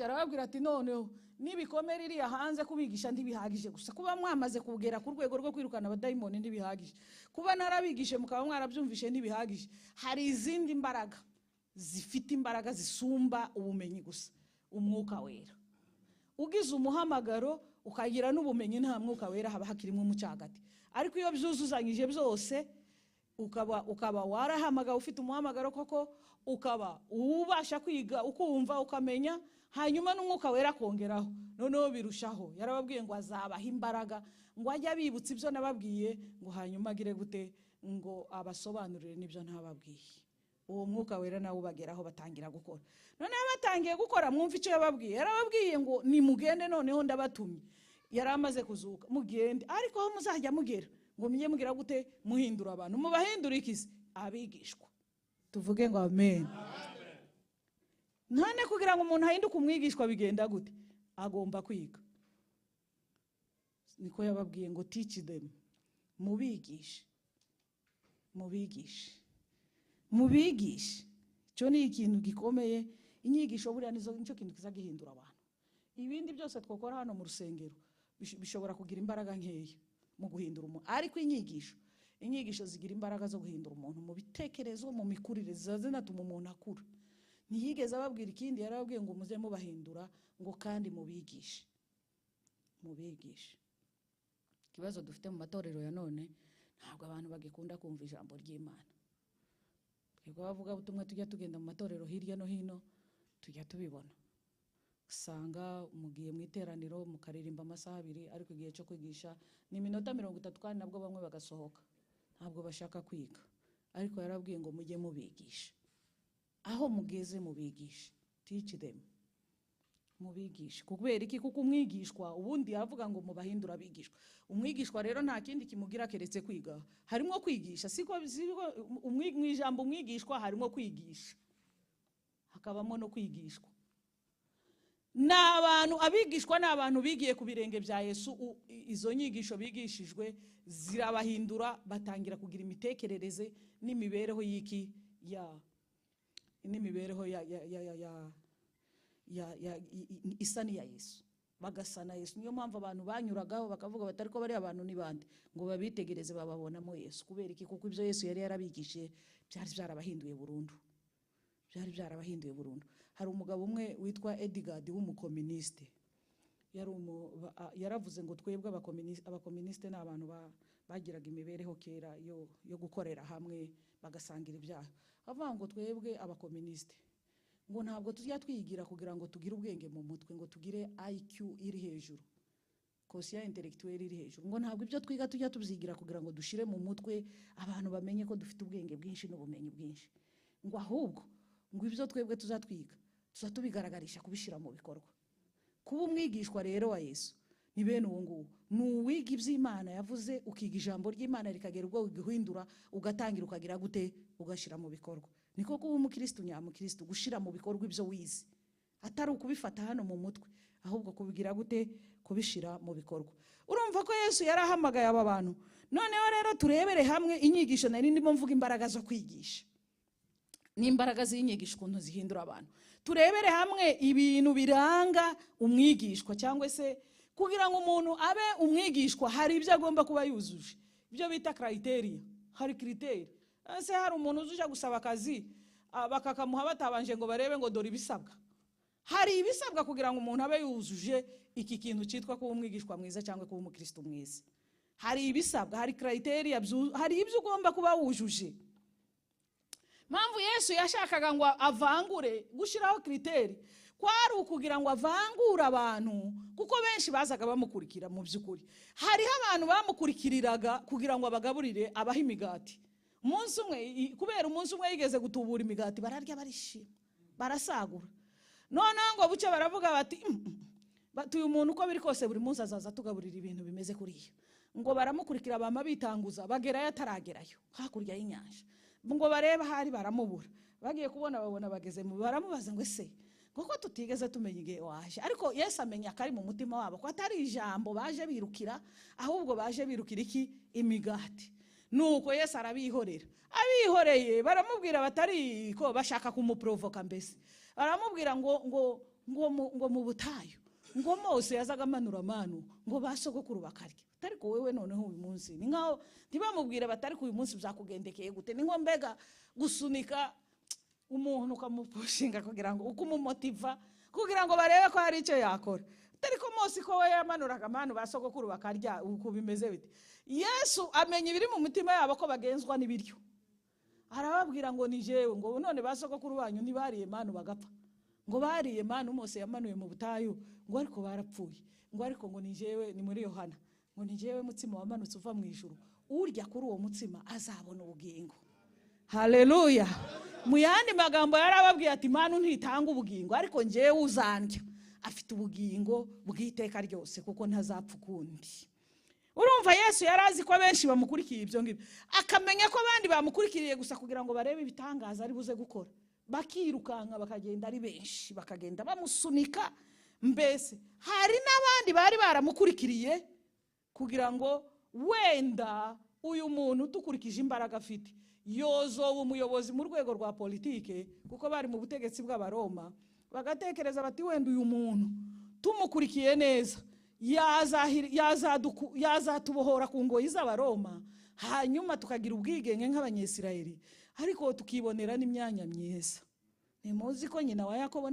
arababwira ati: "Noneho n'ibikomere iriya hanze, kubigisha ntibihagije gusa. Kuba mwamaze kugera ku rwego rwo kwirukana abadayimoni ntibihagije. Kuba narabigishije mukaba mwarabyumvishe ntibihagije. Hari izindi mbaraga zifite imbaraga zisumba ubumenyi gusa, Umwuka Wera." Ugize umuhamagaro ukagira n'ubumenyi, nta Mwuka Wera, haba hakirimo umucagati. Ariko iyo byuzuzanyije byose, Ukaba warahamagawe ufite umuhamagaro koko, ukaba ubasha kwiga ukumva ukamenya, hanyuma n'umwuka wera akongeraho, noneho birushaho. Yarababwiye ngo azabaha imbaraga, ngo ajye abibutsa ibyo nababwiye, ngo hanyuma agire gute, ngo abasobanurire n'ibyo ntababwiye. Uwo mwuka wera nawe ubageraho batangira gukora. Noneho batangiye gukora, mwumva icyo yababwiye. Yarababwiye ngo nimugende, noneho ndabatumye. Yari amaze kuzuka, mugende, ariko aho muzajya mugera ngo mujye mugira gute, muhindura abantu. Mubahindura iki se? Abigishwa. Tuvuge ngo amen. None kugira ngo umuntu ahinduke umwigishwa bigenda gute? Agomba kwiga. Niko yababwiye ngo teach them, mubigishe, mubigishe, mubigishe. Icyo ni ikintu gikomeye. Inyigisho buriya nicyo kintu kizagihindura abantu. Ibindi byose twakora hano mu rusengero bishobora kugira imbaraga nkeya mu guhindura umuntu, ariko inyigisho zigira imbaraga zo guhindura umuntu mu bitekerezo, mu mikurire, zinatuma umuntu akura. Ntiyigeze ababwira ikindi, yarababwiye ngo muze mubahindura, ngo kandi mubigishe, mubigishe. Ikibazo dufite mu matorero ya none, ntabwo abantu bagikunda kumva ijambo ry'Imana. Twebwe abavugabutumwa tujya tugenda mu matorero hirya no hino, tujya tubibona. Usanga mugiye mu iteraniro mukaririmba amasaha abiri, ariko igihe cyo kwigisha ni iminota 30, kandi nabwo bamwe bagasohoka, ntabwo bashaka kwiga. Ariko yarabwiye ngo mujye mubigisha, aho mugeze mubigishe, teach them, mubigishe. Kubera iki? Kuko umwigishwa ubundi yavuga ngo mubahindura abigishwa. Umwigishwa rero nta kindi kimugira keretse kwiga. Harimo kwigisha, siko mu ijambo umwigishwa harimo kwigisha, hakabamo no kwigishwa. Ni abantu abigishwa, ni abantu bigiye ku birenge bya Yesu. Izo nyigisho bigishijwe zirabahindura, batangira kugira imitekerereze n'imibereho y'iki ya n'imibereho ya ya ya ya ya ya ya isa n'iya Yesu, bagasa na Yesu. Niyo mpamvu abantu banyuragaho bakavuga bati ariko bariya abantu ni bande, ngo babitegereze bababonamo Yesu. Kubera iki? Kuko ibyo Yesu yari yarabigishije byari byarabahinduye burundu, byari byarabahinduye burundu. Hari umugabo umwe witwa Edgard w'umukoministe, yaravuze ngo twebwe abakoministe ni abantu bagiraga imibereho kera yo gukorera hamwe bagasangira ibyaha. Avuga ngo twebwe abakoministe ngo ntabwo tujya twigira kugira ngo tugire ubwenge mu mutwe, ngo tugire IQ iri hejuru, quotient intellectuel iri hejuru, ngo ntabwo ibyo twiga tujya tubyigira kugira ngo dushire mu mutwe abantu bamenye ko dufite ubwenge bwinshi n'ubumenyi bwinshi, ngo ahubwo ngo ibyo twebwe tuzatwiga tuzatubigaragarisha kubishira mu bikorwa. Kuba umwigishwa rero wa Yesu ni bene uwo nguwo, ni uwiga iby'Imana yavuze, ukiga ijambo ry'Imana rikagera ubwo uguhindura, ugatangira ukagira gute, ugashira mu bikorwa. Niko kuba umukristo nyamukristo, gushira mu bikorwa ibyo wize, atari ukubifata hano mu mutwe, ahubwo kubigira gute, kubishira mu bikorwa. Urumva ko Yesu yarahamagaye aba bantu. Noneho rero turebere hamwe inyigisho nari ndimo mvuga, imbaraga zo kwigisha n'imbaraga z'inyigisho ukuntu zihindura abantu. Turebere hamwe ibintu biranga umwigishwa, cyangwa se kugira ngo umuntu abe umwigishwa hari ibyo agomba kuba yuzuje, ibyo bita criteria. Hari criteria. Ese hari umuntu uzuja gusaba akazi bakakamuha batabanje ngo barebe ngo dore ibisabwa? Hari ibisabwa kugira ngo umuntu abe yuzuje iki kintu cyitwa kuba umwigishwa mwiza cyangwa kuba umukristo mwiza. Hari ibisabwa, hari criteria, hari ibyo ugomba kuba wujuje. Mpamvu Yesu yashakaga ngo avangure, gushiraho criteri, kwari ukugira ngo avangure abantu, kuko benshi bazaga bamukurikira. Mu by'ukuri hariho abantu bamukurikiriraga kugira ngo abagaburire, abahe imigati. Umunsi umwe, kubera umunsi umwe yigeze gutubura imigati, bararya barishima, barasagura. Noneho ngo buce baravuga bati uyu muntu uko biri kose buri munsi azaza tugaburira ibintu bimeze kuriya. Ngo baramukurikira bama bitanguza, bagerayo ataragerayo hakurya y'inyanja. Ngo bareba hari baramubura, bagiye kubona babona bageze mu, baramubaza ngo ese kuko tutigeze tumenya igihe waje. Ariko Yesu amenya akari mu mutima wabo ko atari ijambo baje birukira, ahubwo baje birukira iki? Imigati. Nuko Yesu arabihorera. Abihoreye baramubwira batari ko bashaka kumuprovoka, mbese baramubwira ngo ngo ngo ngo mu butayu ngo Mose yazaga amanura amanu ngo basogokuru bakarya, ariko wewe noneho uyu munsi ni nkaho ntibamubwira batari ko uyu munsi byakugendekeye gute. Ni nko mbega gusunika umuntu ukamupushinga kugira ngo ukumumotiva kugira ngo barebe ko hari icyo yakora. Ariko Mose ko we yamanuraga amanu ba sogokuru bakarya, uko bimeze bite? Yesu amenya ibiri mu mitima yabo ko bagenzwa n'ibiryo, arababwira ngo ni jewe, ngo none ba sogokuru banyu ntibariye manu bagapfa? Ngo bariye manu Mose yamanuye mu butayu, ngo ariko barapfuye. Ngo ariko ngo ni jewe, ni muri Yohana, ngo ni jewe mutsima wamanutse uva mu ijuru, urya kuri uwo mutsima azabona ubugingo. Haleluya. Mu yandi magambo yarababwiye ati manu ntitanga ubugingo, ariko njyewe uzandya afite ubugingo bw'iteka ryose, kuko ntazapfa ukundi. Urumva Yesu yari azi ko benshi bamukurikiye ibyo ngibyo, akamenya ko abandi bamukurikiriye gusa kugira ngo barebe ibitangaza ari buze gukora, bakirukanka bakagenda ari benshi, bakagenda bamusunika. Mbese hari n'abandi bari baramukurikiriye kugira ngo wenda uyu muntu dukurikije imbaraga afite yozoba umuyobozi mu rwego rwa politike, kuko bari mu butegetsi bw'Abaroma, bagatekereza bati wenda uyu muntu tumukurikiye neza yazatubohora ku ngoyi z'Abaroma, hanyuma tukagira ubwigenge nk'Abanyesirayeli, ariko tukibonera n'imyanya myiza. Ntimuzi ko nyina wa Yakobo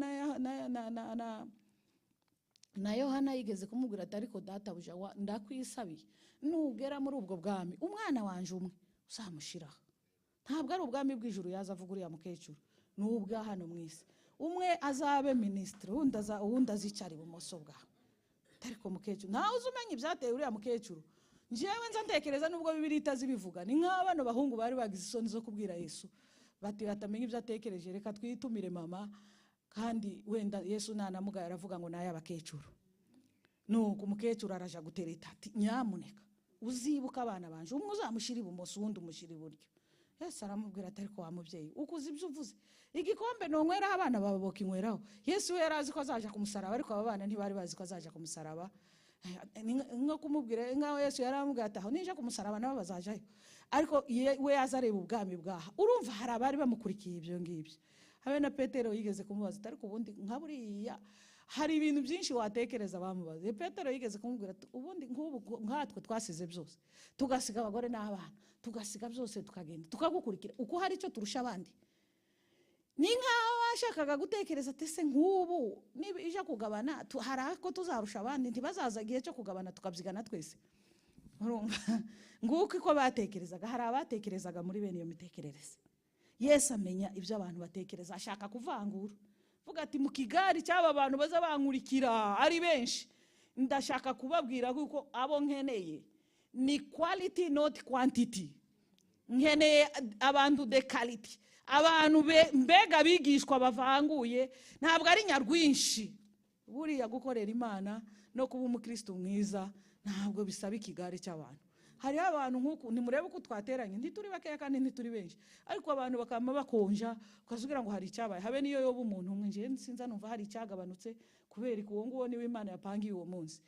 na Yohana yigeze kumubwira ati ariko databuja ndakwisabiye, nugera muri ubwo bwami umwana wanje umwe uzamushiraho. Ntabwo ari ubwami bw'ijuru yaza avuga uriya mukecuru, ni ubwa hano mu isi. Umwe azabe minisitiri, uwundi azicara ibumoso bwawe. Ariko mukecuru ntawe uzi umenya ibyateye uriya mukecuru. Njyewe nza ntekereza nubwo Bibiliya itazibivuga, ni nk'abano bahungu bari bagize isoni zo kubwira Yesu bati batamenya ibyo atekereje, reka twitumire mama, kandi wenda Yesu nanamugaye aravuga ngo naye abakecuru. Nuko umukecuru araja gutereta ati nyamuneka uzibuka abana banje, umwe uzamushira ibumoso uwundi umushira iburyo. Yesu aramubwira ati ariko wa mubyeyi ukuze ibyo uvuze, igikombe nonyweraho abana bawe bokinyweraho. Yesu we yari azi ko azaja ku musaraba, ariko aba bana ntibari bazi ko azaja ku musaraba. Nko kumubwira nkaho Yesu yaramubwira ati aho ninja ku musaraba nabo bazajayo, ariko we yazareba ubwami bwaha. Urumva hari abari bamukurikiye ibyo ngibyo. Habe na Petero yigeze kumubaza ati ariko ubundi nka buriya hari ibintu byinshi watekereza bamubaza. Petero yigeze kumubwira ati ubundi nk'ubu nkatwe twasize byose, tugasiga abagore n'abana, tugasiga byose tukagenda tukagukurikira, uko hari icyo turusha abandi? Ni nkaho bashakaga gutekereza ati se nk'ubu niba ija kugabana hari ako tuzarusha abandi, ntibazaza igihe cyo kugabana tukabyigana twese. Urumva nguko uko batekerezaga. Hari abatekerezaga muri bene iyo mitekerereze. Yesu amenya ibyo abantu batekereza, ashaka kuvangura, vuga ati mu kigari cy'aba bantu baza bankurikira ari benshi, ndashaka kubabwira kuko abo nkeneye ni quality not quantity. Nkeneye abantu de quality, abantu mbega bigishwa bavanguye, ntabwo ari nyarwinshi. Buriya gukorera Imana no kuba umukristo mwiza ntabwo bisaba ikigari cy'abantu. Hariho abantu nk'uku ntimurebe uko twateranye, ntituri bakeya kandi ntituri benshi, ariko abantu bakama bakonja ukazugira ngo hari icyabaye. Habe niyo yoba umuntu umwe, nje sinza numva hari icyagabanutse kubera uwo nguwo niwe Imana yapangiye uwo munsi.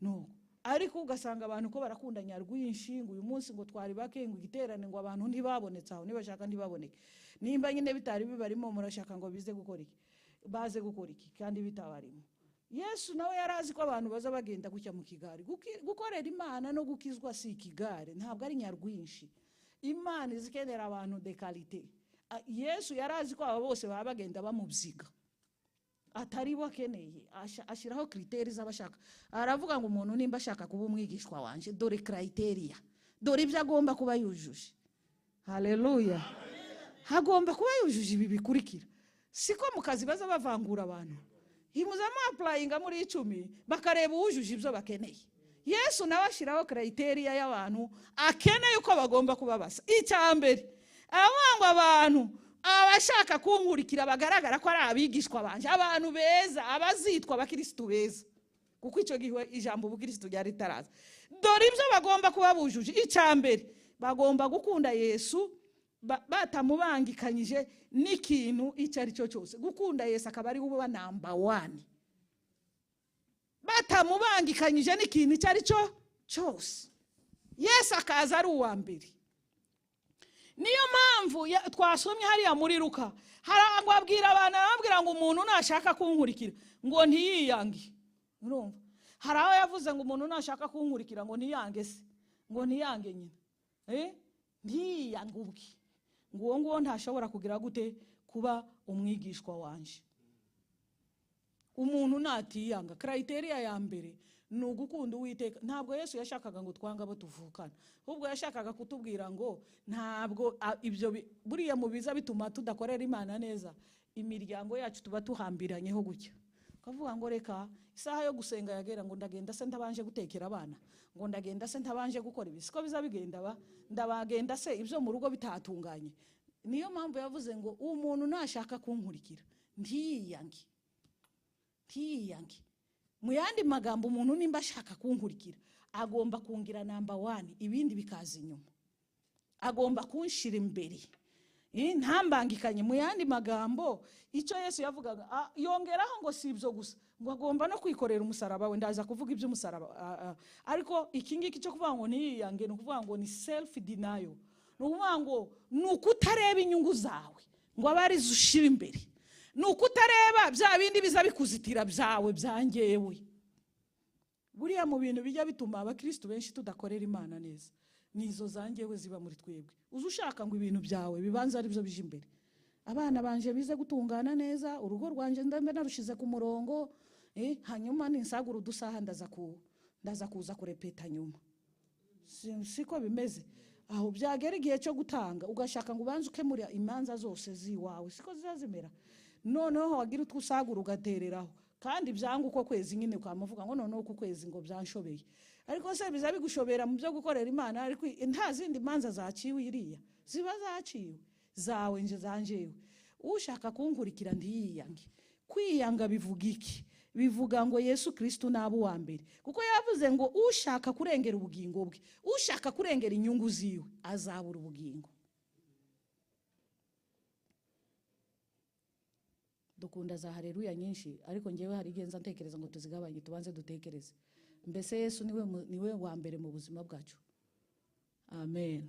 Nuko ariko ugasanga abantu ko barakunda nyarwinshi, ngo uyu munsi ngo twari bake, ngo igiterane ngo abantu ntibabonetse aho, nibashaka ntibaboneke. Nimba nyine bitari bibarimo murashaka ngo bize gukora iki, baze gukora iki kandi bitabarimo. Yesu nawe yarazi ko abantu baza bagenda gutya mu kigari. Gukorera Imana no gukizwa si ikigare, ntabwo ari nyarwinshi. Imana izikenera abantu de qualité. Yesu yarazi ko aba bose baba bagenda bamubyiga, atari bo akeneye. Ashyiraho criteri z'abashaka. Aravuga ngo umuntu nimba ashaka kuba umwigishwa wanje, dore criteria, dore ibyo agomba kuba yujuje. Haleluya. Hagomba kuba yujuje ibi bikurikira. Siko mu kazi baza bavangura abantu, himuzamo applyinga muri 10 bakareba uwujuje ibyo bakeneye. Yesu nawe ashyiraho criteria y'abantu akeneye uko bagomba kuba basa. Icya mbere ngo abantu abashaka kunkurikira bagaragara ko ari abigishwa banje, abantu beza, abazitwa abakristo beza, kuko icyo gihe ijambo ubukristo ryari ritaraza. Dore ibyo bagomba kuba bujuje. Icya mbere bagomba gukunda Yesu batamubangikanyije n'ikintu icyo ari cyo cyose. Gukunda Yesu akaba ari uba number 1, batamubangikanyije n'ikintu icyo ari cyo cyose. Yesu akaza ari uwa mbere. Niyo mpamvu twasomye hariya muri Luka, harangwa abwira abantu, arababwira ngo umuntu nashaka kunkurikira ngo ntiyiyange. Urumva hari aho yavuze ngo umuntu nashaka kunkurikira ngo ntiyange se, ngo ntiyange nyina, ntiyiyange ubwe, ngo uwo nguwo ntashobora kugira gute kuba umwigishwa wanje. Umuntu natiyanga, criteria ya mbere ni ugukunda Uwiteka. Ntabwo Yesu yashakaga ngo twange abo tuvukana, ahubwo yashakaga kutubwira ngo ntabwo ibyo buriya mu biza bituma tudakorera Imana neza, imiryango yacu tuba tuhambiranyeho gutya, ukavuga ngo reka isaha yo gusenga yagera, ngo ndagenda se ntabanje gutekera abana, ngo ndagenda se ntabanje gukora ibi. Siko biza bigenda ba ndabagenda se ibyo mu rugo bitatunganye. Niyo mpamvu yavuze ngo umuntu nashaka kunkurikira ntiyiyange, ntiyiyange. Mu yandi magambo, umuntu nimba ashaka kunkurikira agomba kungira number 1, ibindi bikaza inyuma, agomba kunshira imbere, ntambangikanye. Mu yandi magambo, icyo Yesu yavugaga, yongeraho ngo si ibyo gusa, ngo agomba no kwikorera umusaraba we. Ndaza kuvuga iby'umusaraba, ariko iki ngiki cyo kuvuga ngo ntiyiyange ni ukuvuga ngo ni self denial, ni ukuvuga ngo ni ukutareba inyungu zawe ngo abe arizo ushira imbere, ni ukutareba bya bindi biza bikuzitira byawe byangewe. Buriya mu bintu bijya bituma abakristo benshi tudakorera Imana neza nizo zangewe ziba muri twebwe. Uza ushaka ngo ibintu byawe bibanze ari byo bije imbere, abana banje bize gutungana neza, urugo rwanje ndambe narushize ku murongo, hanyuma ninsagura udusaha ndaza kuza kurepeta nyuma. Siko bimeze. Aho byagera igihe cyo gutanga ugashaka ngo ubanze ukemure imanza zose ziwawe, siko zizazimera. Noneho wagira utwusagura ugatereraho, kandi byanga uko kwezi nyine ukamuvuga ngo noneho uko kwezi ngo byanshobeye. Ariko se biza bigushobera mu byo gukorera Imana, ariko nta zindi manza zaciwe iriya ziba zaciwe zawe nje zanjewe. Ushaka kunkurikira ntiyiyange. Kwiyanga bivuga iki? Bivuga ngo Yesu Kristo nabo wa mbere, kuko yavuze ngo ushaka kurengera ubugingo bwe, ushaka kurengera inyungu ziwe azabura ubugingo. Dukunda za haleluya nyinshi, ariko ngewe hari igihe nza ntekereza ngo tuzigabanye, tubanze dutekereze. Mbese Yesu niwe wa mbere mu buzima bwacu? Amen.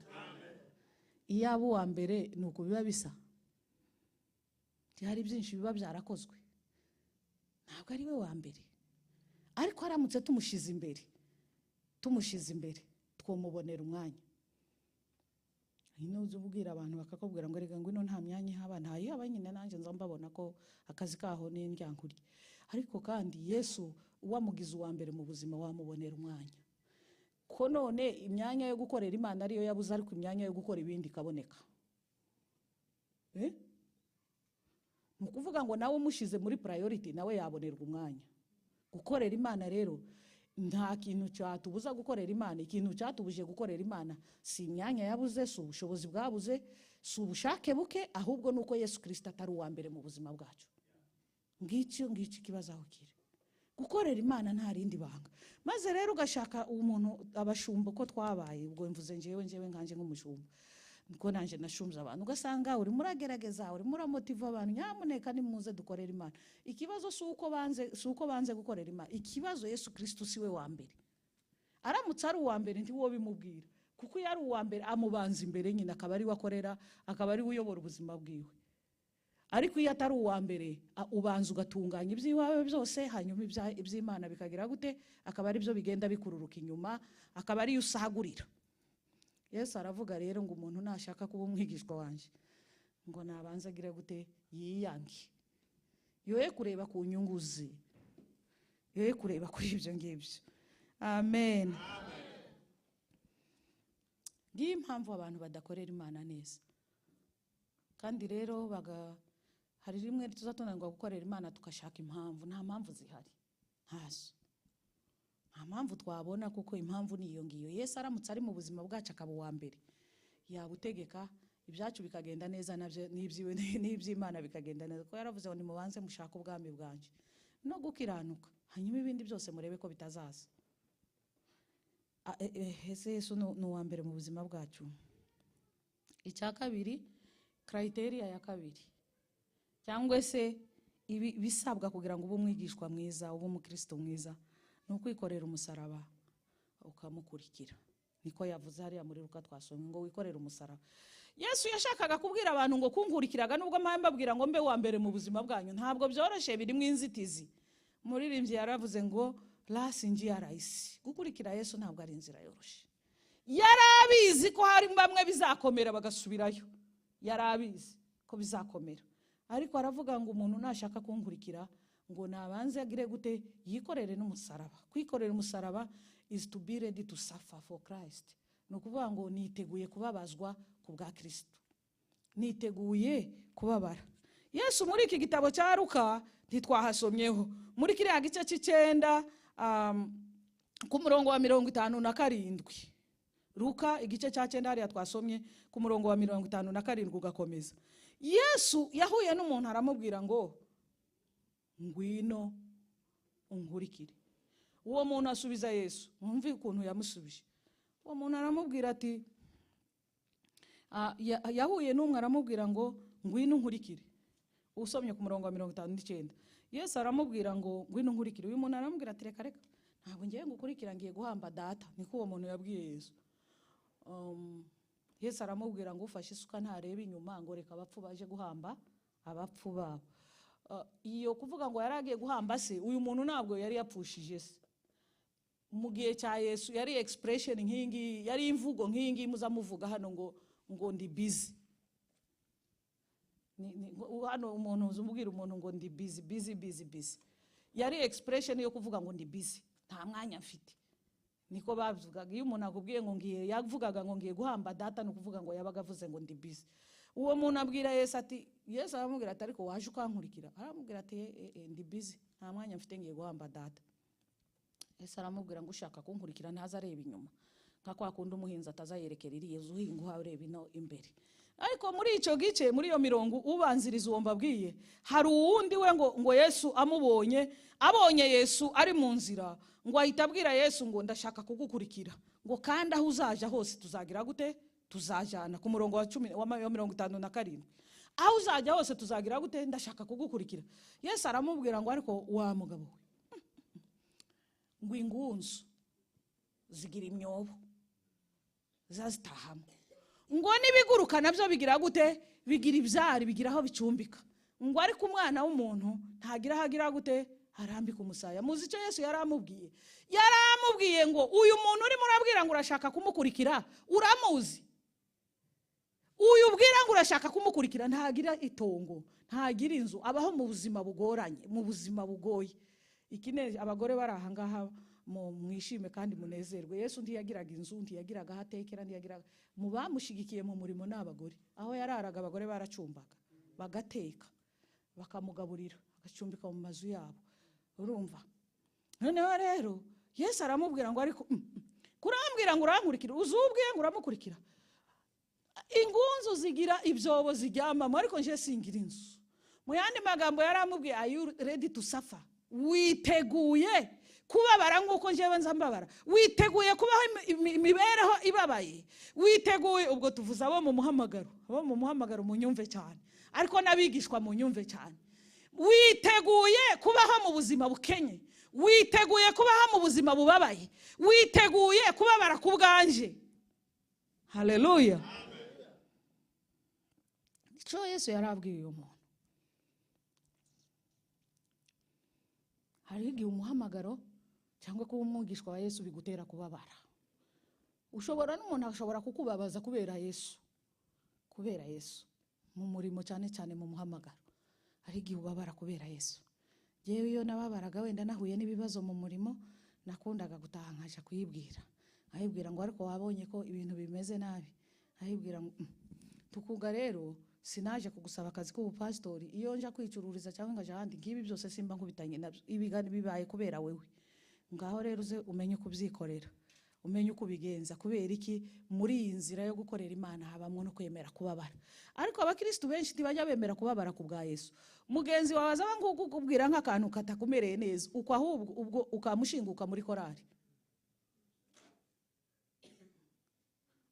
Iyo aba uwa mbere ni uko biba bisa, hari byinshi biba byarakozwe, ntabwo ari we wa mbere. Ariko aramutse tumushize imbere, tumushize imbere twomubonera umwanya. Ino uzi ubwira abantu bakakubwira ngo rega ngwino nta myanya ihaba, ntayihaba nyine, nanjye nza mbabona ko akazi kaho ni indyankurye. Ariko kandi Yesu wamugize uwa mbere mu buzima wamubonera umwanya. Ko none imyanya yo gukorera Imana ariyo yabuze, ariko imyanya yo gukora ibindi ikaboneka. Ni ukuvuga ngo nawe umushize muri priority nawe yabonerwa umwanya. Gukorera Imana rero nta kintu cyatubuza gukorera Imana. Ikintu cyatubuje gukorera Imana si imyanya yabuze, si ubushobozi bwabuze, si ubushake buke, ahubwo nuko Yesu Kristo atari uwa mbere mu buzima bwacu. Ngicyo ngicyo ikibazo aho kiri. Gukorera Imana nta rindi banga. Maze rero ugashaka umuntu abashumba ko twabaye, ubwo mvuze njewe nkanje nk'umushumba, niko nanje nashumbye abantu, ugasanga uri muragerageza, uri muramotiva abantu, nyamuneka nimuze dukorera Imana. Ikibazo si uko banze gukorera Imana, ikibazo Yesu Kristo siwe wa mbere. Aramutse ari uwa mbere ntiwo bimubwira, kuko iyo ari uwa mbere amubanza imbere nyine, akaba ari we akorera, akaba ari we uyobora ubuzima bwiwe. Ariko iyo atari uwa mbere, ubanza ugatunganya iby'iwawe byose, hanyuma iby'Imana bikagira gute, akaba ari byo bigenda bikururuka inyuma, akaba ari yo usagurira. Yesu aravuga rero ngo umuntu nashaka kuba umwigishwa wanje ngo nabanze agire gute, yiyange, yoye kureba ku nyungu ze, yoye kureba kuri ibyo ngibyo. Amen. Ngiyi impamvu abantu badakorera Imana neza. Kandi rero hari rimwe tuzatunanirwa gukorera Imana tukashaka impamvu. Nta mpamvu zihari, ntazo. Nta mpamvu twabona, kuko impamvu ni iyo ngiyo. Yesu aramutse ari mu buzima bwacu akaba uwa mbere, yabutegeka ibyacu bikagenda neza, nabyo n'ibyiwe n'iby'Imana bikagenda neza. Kuko yaravuze ngo nimubanze mushake ubwami bwanje no gukiranuka, hanyuma ibindi byose murebe ko bitazaza. Ese Yesu ni uwa mbere mu buzima bwacu. Icya kabiri, criteria ya kabiri, cyangwa se ibisabwa kugira ngo ube umwigishwa mwiza, ube umukristo mwiza, ni ukwikorera umusaraba ukamukurikira. Niko yavuze hariya muri Luka twasomye ngo wikorere umusaraba. Yesu yashakaga kubwira abantu ngo kunkurikiraga, nubwo mpaye mbabwira ngo mbe wa mbere mu buzima bwanyu, ntabwo byoroshye, birimo inzitizi. Muririmbyi yaravuze ngo rasi njia rahisi. Gukurikira Yesu ntabwo ari inzira yoroshye. Yarabizi ko hari bamwe bizakomera bagasubirayo, yarabizi ko bizakomera, ariko aravuga ngo umuntu nashaka kunkurikira Ngo nabanze agire gute? Yikorere n'umusaraba. Kwikorera umusaraba is to be ready to suffer for Christ. Ni ukuvuga ngo niteguye kubabazwa ku bwa Kristo, niteguye kubabara. Yesu muri iki gitabo cya Luka ntitwahasomyeho, muri kiriya gice cy'icenda ku murongo wa 57, Luka igice cya 9 hariya twasomye ku murongo wa 57 ugakomeza, Yesu yahuye n'umuntu aramubwira ngo ngwino unkurikire. Uwo muntu asubiza Yesu, mwumve ukuntu yamusubije. Uwo muntu aramubwira ati, yahuye n'umwe aramubwira ngo ngwino unkurikire. Usomye ku murongo wa 59, Yesu aramubwira ngo ngwino unkurikire. Uyu muntu aramubwira ati reka reka, ntabwo ngiye ngukurikira, ngiye guhamba data. Niko uwo muntu yabwiye Yesu. Yesu aramubwira ngo ufashe isuka ntareba inyuma, ngo reka abapfu baje guhamba abapfu babo. Iyo kuvuga ngo yari agiye guhamba se, uyu muntu ntabwo yari yapfushije se. Mu gihe cya Yesu yari expression nk'iyi ngiyi, yari imvugo nk'iyi ngiyi muza muvuga hano ngo ndi busy. Hano umuntu uzumubwira umuntu ngo ndi busy, busy, busy, busy. Yari expression yo kuvuga ngo ndi busy, nta mwanya mfite. Niko bavugaga. Iyo umuntu akubwiye ngo ngiye, yavugaga ngo ngiye guhamba data, no kuvuga ngo yabaga avuze ngo ndi busy. Uwo muntu abwira Yesu ati, Yesu aramubwira ati ariko waje ukankurikira? Aramubwira ati ndi busy, nta mwanya mfite, ngiye guhamba data. Yesu aramubwira ngo ushaka kunkurikira ntaza areba inyuma, nka kwa kundi umuhinzi atazayerekera iriya nzu uhinga uhareba ino imbere. Ariko muri icyo gice, muri iyo mirongo ubanziriza uwo mbabwiye, hari uwundi we ngo Yesu amubonye, abonye Yesu ari mu nzira, ngo ahita abwira Yesu ngo ndashaka kugukurikira, ngo kandi aho uzaja hose tuzagira gute? Tuzajana. Ku murongo wa 10 wa 57, aho uzajya hose tuzagira gute? Ndashaka kugukurikira. Yesu aramubwira ngo ariko wa mugabo we, ngo ingunzu zigira imyobo zazitahamo, ngo n'ibiguruka nabyo bigira gute? Bigira ibyari, bigira aho bicumbika, ngo ariko umwana w'umuntu ntagira aho agira gute? Arambika umusaya. Muzi icyo Yesu yaramubwiye? Yaramubwiye ngo uyu muntu urimo urabwira ngo urashaka kumukurikira uramuzi? Uyu ubwira ngo urashaka kumukurikira ntagira itongo, ntagira inzu, abaho mu buzima bugoranye, mu buzima bugoye. Ikine abagore bari aha ngaha mwishime kandi munezerwe. Yesu ntiyagiraga inzu, ntiyagiraga aho atekera, ntiyagiraga. Mu bamushigikiye mu murimo n'abagore, aho yararaga abagore baracumbaga, bagateka, bakamugaburira, agacumbika mu mazu yabo. Urumva? Noneho rero Yesu aramubwira ngo ariko kurambwira ngo urankurikira, uzubwiye ngo uramukurikira. Ingunzu zigira ibyobo ziryamamo, ariko nje singira inzu. Mu yandi magambo yaramubwiye, are you ready to suffer? Witeguye kubabara nk'uko njyewe nza mbabara? Witeguye kubaho imibereho ibabaye? Witeguye? Ubwo tuvuze abo mu muhamagaro, abo mu muhamagaro munyumve cyane, ariko n'abigishwa munyumve cyane. Witeguye kubaho mu buzima bukenye? Witeguye kubaho mu buzima bubabaye? Witeguye kubabara ku bwanje? Haleluya. Icyo Yesu yarabwiye uyu muntu, hari igihe umuhamagaro cyangwa kuba umwigishwa wa Yesu bigutera kubabara. Ushobora n'umuntu ashobora kukubabaza kubera Yesu, kubera Yesu mu murimo, cyane cyane mu muhamagaro. Hari igihe ubabara kubera Yesu. Jewe iyo nababaraga wenda nahuye n'ibibazo mu murimo, nakundaga gutaha nkaja kuyibwira, nkayibwira ngo ariko wabonye ko ibintu bimeze nabi, nkayibwira ngo tukuga rero sinaje kugusaba akazi k'ubupasitori, iyo nja kwicururiza cyangwa ngaja ahandi ngibi byose simba nkubitanye nabyo, ibigani bibaye kubera wewe. Ngaho rero uze umenye kubyikorera, umenye uko ubigenza. Kubera iki? Muri iyi nzira yo gukorera Imana habamwo no kwemera kubabara. Ariko abakristo benshi ntibajya bemera kubabara ku bwa Yesu. Mugenzi wawe azaba nk'ukubwira nk'akantu katakumereye neza, uko ahubwo ubwo ukamushinguka muri korari.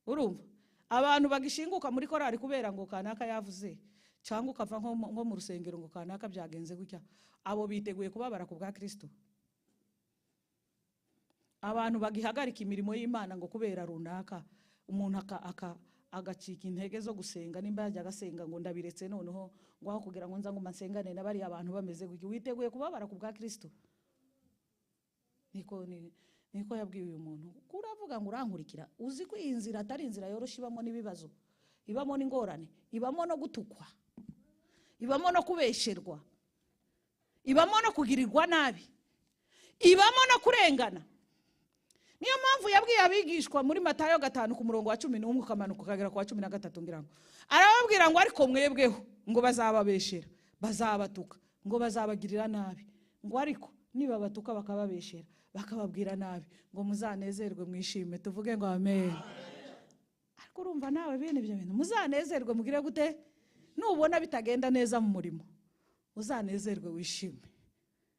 Urumva? Abantu bagishinguka muri korari kubera ngo kanaka yavuze, cyangwa ukava nko mu rusengero ngo kanaka byagenze gutya, abo biteguye kubabara ku bwa Kristo. Abantu bagihagarika imirimo y'Imana ngo kubera runaka, umuntu agacika intege zo gusenga, nimba yajya agasenga ngo ndabiretse noneho ngo aho kugira ngo nza ngo nsengane n'abari abantu bameze gutya. Witeguye kubabara ku bwa Kristo? Niko yabwiye uyu muntu. Kuravuga ngo urankurikira, uzi ko iyi nzira atari inzira yoroshye, ibamo n'ibibazo, ibamo n'ingorane, ibamo no gutukwa, ibamo no kubesherwa, Ibamo no kugirirwa nabi, ibamo no kurengana. Niyo mpamvu yabwiye abigishwa muri Matayo 5 ku murongo wa 11 ukamanuka ukagera ku wa 13 ngira ngo arababwira ngo ariko mwebweho ngo bazababeshera, bazabatuka, ngo bazabagirira nabi, ngo ariko niba batuka bakababeshera bakababwira nabi ngo muzanezerwe mwishime. Tuvuge ngo amen. Ariko urumva nawe bene ibyo bintu muzanezerwe mugire gute? Nubona bitagenda neza mu murimo uzanezerwe wishime.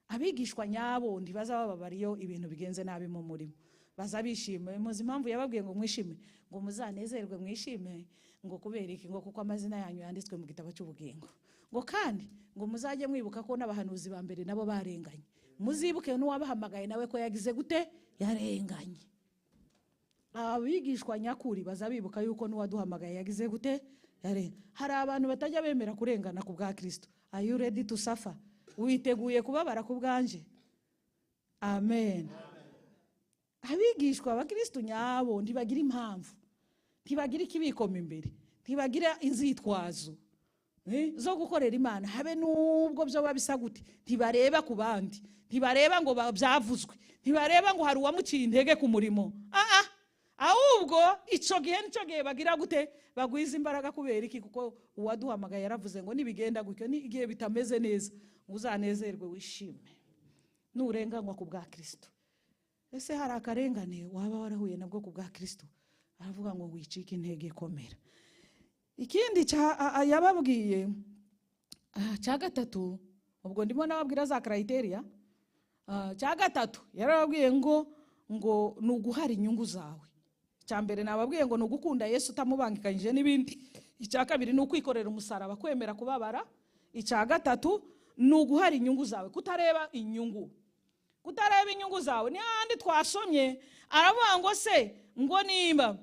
Abigishwa nyabo ntibaza bababariyo ibintu bigenze nabi mu murimo, baza bishime. Muzi impamvu yababwiye ngo mwishime, ngo muzanezerwe mwishime, ngo kubera iki? Ngo kuko amazina yanyu yanditswe mu gitabo cy'ubugingo. Ngo kandi ngo muzajye mwibuka ko n'abahanuzi ba mbere nabo barenganye, muzibuke n'uwabahamagaye nawe ko yagize gute? Yarenganye. Abigishwa nyakuri baza bibuka yuko n'uwaduhamagaye yagize gute? Yarenganye. Hari abantu batajya bemera kurengana ku bwa Kristo. Are you ready to suffer? Witeguye kubabara ku bwanje? Amen. Abigishwa abakristo nyabo ntibagira impamvu, ntibagira ikibikoma imbere, ntibagira inzitwazo zo gukorera Imana, habe nubwo byo babisa gute. Ntibareba ku bandi, ntibareba ngo byavuzwe, ntibareba ngo hari uwamuciye intege ku murimo. Ahubwo ico gihe nico gihe bagira gute? Bagwiza imbaraga. Kubera iki? Kuko uwaduhamagaye yaravuze ngo nibigenda gutyo, ni igihe bitameze neza uzanezerwe wishime nurenganywa ku bwa Kristo. Ese hari akarengane waba warahuye nabwo ku bwa Kristo? Aravuga ngo wicike intege, komera. Ikindi yababwiye cya gatatu, ubwo ndimo nababwira za criteria. Cya gatatu yarababwiye ngo ni uguhara inyungu zawe. Icya mbere nababwiye ngo ni ugukunda Yesu utamubangikanyije n'ibindi. Icya kabiri ni ukwikorera umusaraba, kwemera kubabara. Icya gatatu ni uguhara inyungu zawe, kutareba inyungu, kutareba inyungu zawe. Ni handi twasomye aravuga ngo se ngo nimba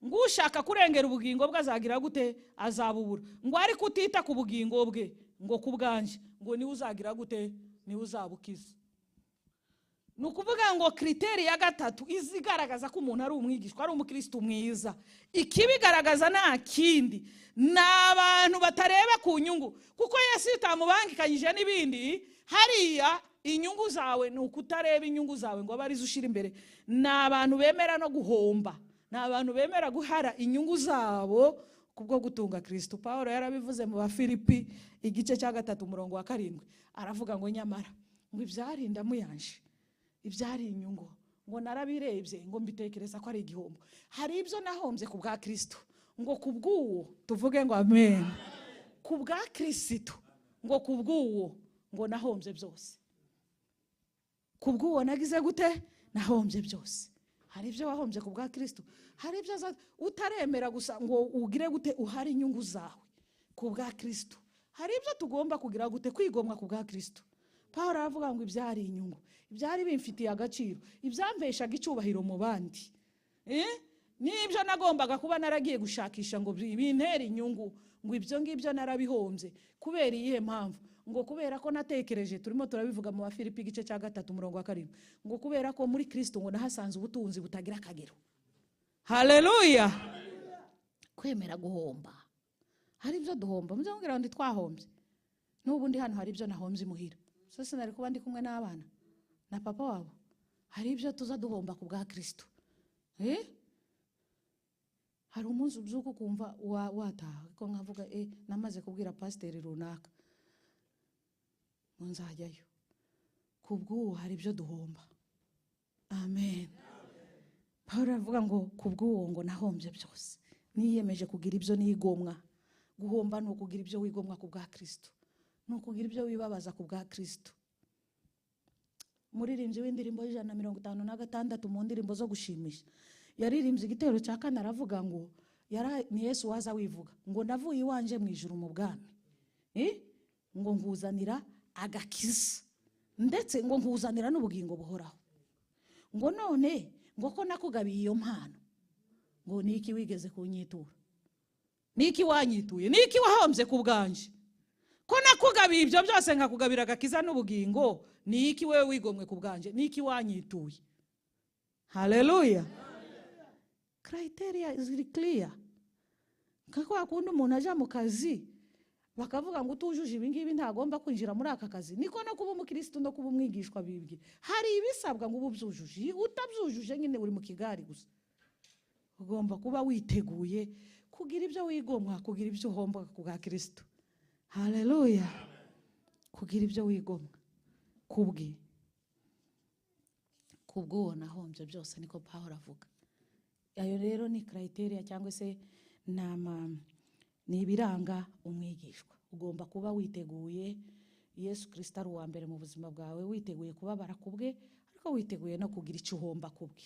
ngo ushaka kurengera ubugingo bwe azagira gute? Azabubura. Ngo ariko utita ku bugingo bwe ngo ku bwanje ngo niwe uzagira gute? Niwe uzabukiza. Ni ukuvuga ngo criteri ya gatatu izigaragaza ko umuntu ari umwigishwa, ari umukristo mwiza, ikibigaragaza nta kindi ni abantu batareba ku nyungu. Kuko Yesu utamubangikanyije n'ibindi, hariya inyungu zawe ni ukutareba inyungu zawe ngo abe arizo ushira imbere. Ni abantu bemera no guhomba, ni abantu bemera guhara inyungu zabo kubwo gutunga Kristo. Paulo yarabivuze mu Bafilipi igice cya 3 umurongo wa 7, aravuga ngo nyamara ngo ibyarinda muyanje, ibyari inyungu ngo narabirebye ngo mbitekereza ko ari igihombo. Hari ibyo nahombye ku bwa Kristo, ngo kubw'uwo tuvuge ngo amen, ku bwa Kristo, ngo kubw'uwo ngo nahombye byose. Kubw'uwo nagize gute? Nahombye byose. Hari ibyo wahombye ku bwa Kristo, hari ibyo utaremera gusa ngo ugire gute? Uhari inyungu zawe ku bwa Kristo. Hari ibyo tugomba kugira gute? Kwigomwa ku bwa Kristo. Paulo aravuga ngo ibyari inyungu, ibyari bimfitiye agaciro, ibyambeshaga icyubahiro mu bandi, nibyo nagombaga kuba naragiye gushakisha ngo bintere inyungu, ngo ibyo ngibyo narabihombye. Kubera iyihe mpamvu? Ngo kubera ko natekereje, turimo turabivuga mu Bafilipi igice cya 3 umurongo wa 7, ngo kubera ko muri Kristo ngo nahasanze ubutunzi butagira akagero. Haleluya. Kwemera guhomba. Hari ibyo duhomba, muzongera ngo twahombye. N'ubundi hano hari ibyo nahombye imuhira. So sinari kuba ndi kumwe n'abana na papa wabo. Hari ibyo tuza duhomba ku bwa Kristo. Hari umunsi ubyuka ukumva wataha, ko nkavuga namaze kubwira pasiteri runaka ngo nzajyayo. Kubw'uwo hari ibyo duhomba. Amen. Paulo aravuga ngo kubw'uwo ngo nahombye byose, niyemeje kugira ibyo nigomwa. Guhomba ni ukugira ibyo wigomwa ku bwa Kristo, ni ukugira ibyo wibabaza ku bwa Kristo. Umuririmbyi w'indirimbo 156 mu ndirimbo zo gushimisha yaririmbye igitero cya kane, aravuga ngo ni Yesu waza wivuga ngo navuye iwanje mu ijuru mu bwami, ngo nkuzanira agakiza, ndetse ngo nkuzanira n'ubugingo buhoraho, ngo none ngo ko nakugabiye iyo mpano, ngo niki wigeze kunyitura? Niki wanyituye? Niki wahombye ku bwanje? Ko nakugabiye ibyo byose nkakugabira agakiza n'ubugingo, niki wewe wigomwe ku bwanje? Niki wanyituye? Haleluya. Criteria is clear. Nka kwa kundi umuntu aja mu kazi Bakavuga ngo utujuje ibi ngibi ntagomba kwinjira muri aka kazi. Niko no kuba umukristo no kuba umwigishwa bibwi. Hari ibisabwa ngo ububyujuje, utabyujuje nyine uri mu kigari gusa. Ugomba kuba witeguye kugira ibyo wigomwa, kugira ibyo uhomba ku bwa Kristo. Haleluya. Kugira ibyo wigomwa kubwe, kubw'uwo nahombye byose, niko Pawulo avuga. Ayo rero ni criteria cyangwa se ni ibiranga umwigishwa. Ugomba kuba witeguye Yesu Kristo ari uwa mbere mu buzima bwawe, witeguye kubabara kubwe, ariko witeguye no kugira icyo uhomba kubwe.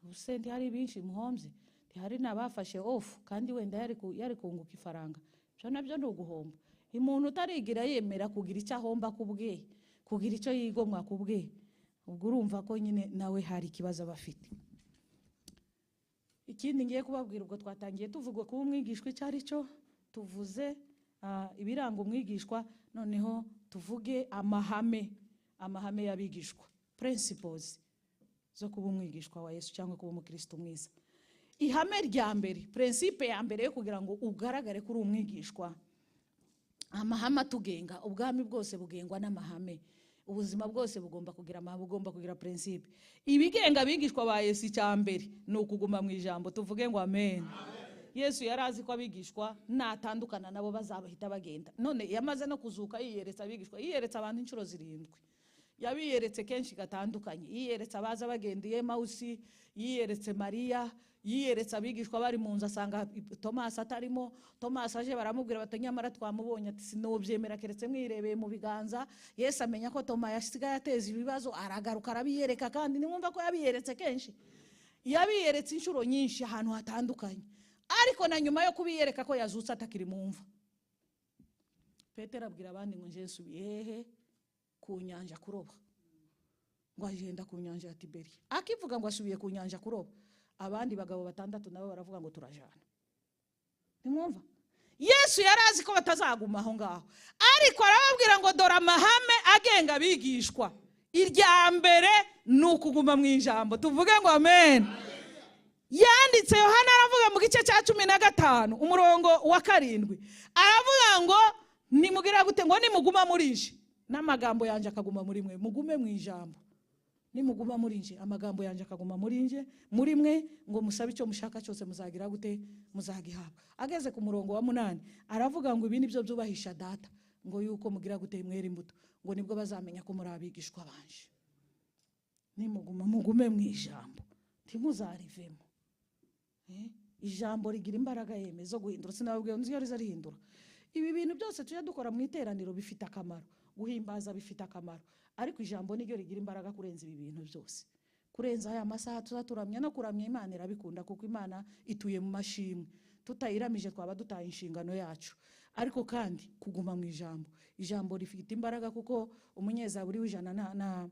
Ubuse ntihari byinshi muhombye, ntihari n'abafashe off kandi wenda yari kunguka ifaranga, ibyo nabyo ni uguhomba. Umuntu utarigira yemera kugira icyo ahomba kubwe, kugira icyo yigomwa kubwe, ubwo urumva ko nyine nawe hari ikibazo abafite. Ikindi ngiye kubabwira, ubwo twatangiye tuvuga kuba umwigishwa icyo ari cyo, tuvuze ibiranga umwigishwa, noneho tuvuge amahame y'abigishwa, principles zo kuba umwigishwa wa Yesu cyangwa kuba umukristo mwiza. Ihame rya mbere, principe ya mbere yo kugira ngo ugaragare kuri umwigishwa, amahame atugenga. Ubwami bwose bugengwa n'amahame, ubuzima bwose bugomba kugira amahame, bugomba kugira principe. Ibigenga abigishwa ba Yesu icya mbere ni ukuguma mu ijambo. Tuvuge ngo amen. Yesu yari azi ko abigishwa natandukana nabo bazabahita bagenda. None yamaze no kuzuka yiyeretse abigishwa, yiyeretse abantu inshuro 7. Yabiyeretse kenshi gatandukanye, yiyeretse abaza bagendiye Emausi, yiyeretse Mariya, yiyeretse abigishwa bari mu nzu asanga Thomas atarimo. Thomas aje baramubwira bati nyamara twamubonye, ati sinobyemera keretse mwirebeye mu biganza. Yesu amenya ko Thomas yasigaye ateza ibibazo, aragaruka arabiyereka, kandi nimwumva ko yabiyeretse kenshi, yabiyeretse inshuro nyinshi ahantu hatandukanye. Ariko na nyuma yo kubiyereka ko yazutse atakiri mu mva, Petero abwira abandi ngo nje nsubiye hehe? Ku nyanja kuroba. Ngo agenda ku nyanja ya Tiberi. Akivuga ngo asubiye ku nyanja kuroba, abandi bagabo 6 nabo baravuga ngo turajana. Nimwumva? Yesu yari azi ko batazaguma aho ngaho, ariko arababwira ngo dore amahame agenga abigishwa. Irya mbere ni ukuguma mu ijambo. Tuvuge ngo amen. Yanditse Yohana aravuga mu gice cya 15 umurongo wa 7, aravuga ngo nimugira gute? Ngo nimuguma muri nje n'amagambo yanje akaguma muri mwe. Mugume mu ijambo. Nimuguma muri nje amagambo yanje akaguma muri nje muri mwe, ngo musabe icyo mushaka cyose muzagira gute? Muzagihabwa. Ageze ku murongo wa 8 aravuga ngo ibi nibyo byubahisha data, ngo yuko mugira gute? Mwera imbuto, ngo nibwo bazamenya ko muri abigishwa banje. Nimuguma mugume mu ijambo, ntimuzarivemo. Ijambo rigira imbaraga yeme zo guhindura. Sinababwiye nzi iyo rizarihindura. Ibi bintu byose tujya dukora mu iteraniro bifite akamaro, guhimbaza bifite akamaro, ariko ijambo niryo rigira imbaraga kurenza ibi bintu byose. Kurenza aya masaha tuzaturamya no kuramya Imana irabikunda, kuko Imana ituye mu mashimwe. Tutayiramije twaba dutaye inshingano yacu. Ariko kandi kuguma mu ijambo, ijambo rifite imbaraga, kuko umunyezaburi w'ijana na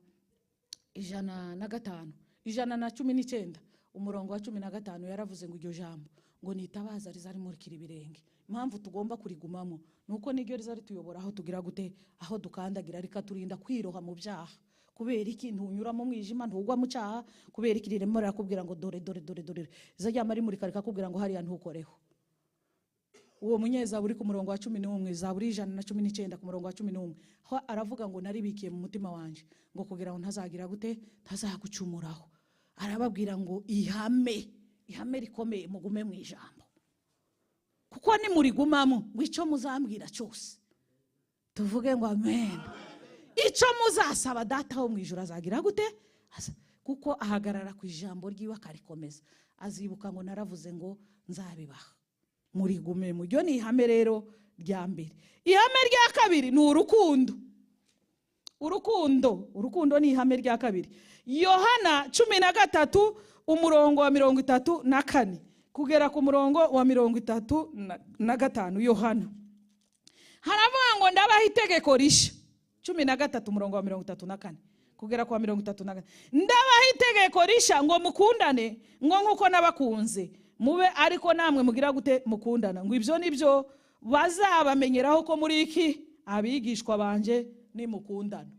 105 119 umurongo wa 15 yaravuze ngo iryo jambo ngo nitabaza rizarimurikira ibirenge. Impamvu tugomba kurigumamo nuko niryo rizarituyobora aho tugira gute, aho dukandagira, rikaturinda kwiroha mu byaha. Kubera iki? Ntunyura mu mwijima, ntugwa mu cyaha. Kubera iki? Ririmo rirakubwira ngo dore dore dore dore, rizajya rimurika rikakubwira ngo hariya ntukoreho. Uwo munyezaburi ku murongo wa 11, Zaburi 119 ku murongo wa 11, ho aravuga ngo naribikiye mu mutima wanje ngo kugira ngo ntazagira gute, ntazagucumuraho. Arababwira ngo ihame, ihame rikomeye, mugume mu ijambo, kuko nimurigumamo ngo icyo muzambwira cyose, tuvuge ngo amen, icyo muzasaba data wo mu ijuru azagira gute? Kuko ahagarara ku ijambo ryiwe akarikomeza, azibuka ngo naravuze ngo nzabibaha. Murigume mu ryo ni ihame rero rya mbere. Ihame rya kabiri ni urukundo. Urukundo, urukundo ni ihame rya kabiri. Yohana 13 umurongo wa 34 kugera ku murongo wa 35. Yohana haravuga ngo ndabaha itegeko rishya. 13 umurongo wa 34 kugera ku wa 35. Ndabaha itegeko rishya ngo mukundane, ngo nkuko nabakunze mube ariko namwe mugira gute? Mukundana. Ngo ibyo nibyo bazabamenyeraho ko muri iki abigishwa banje nimukundana.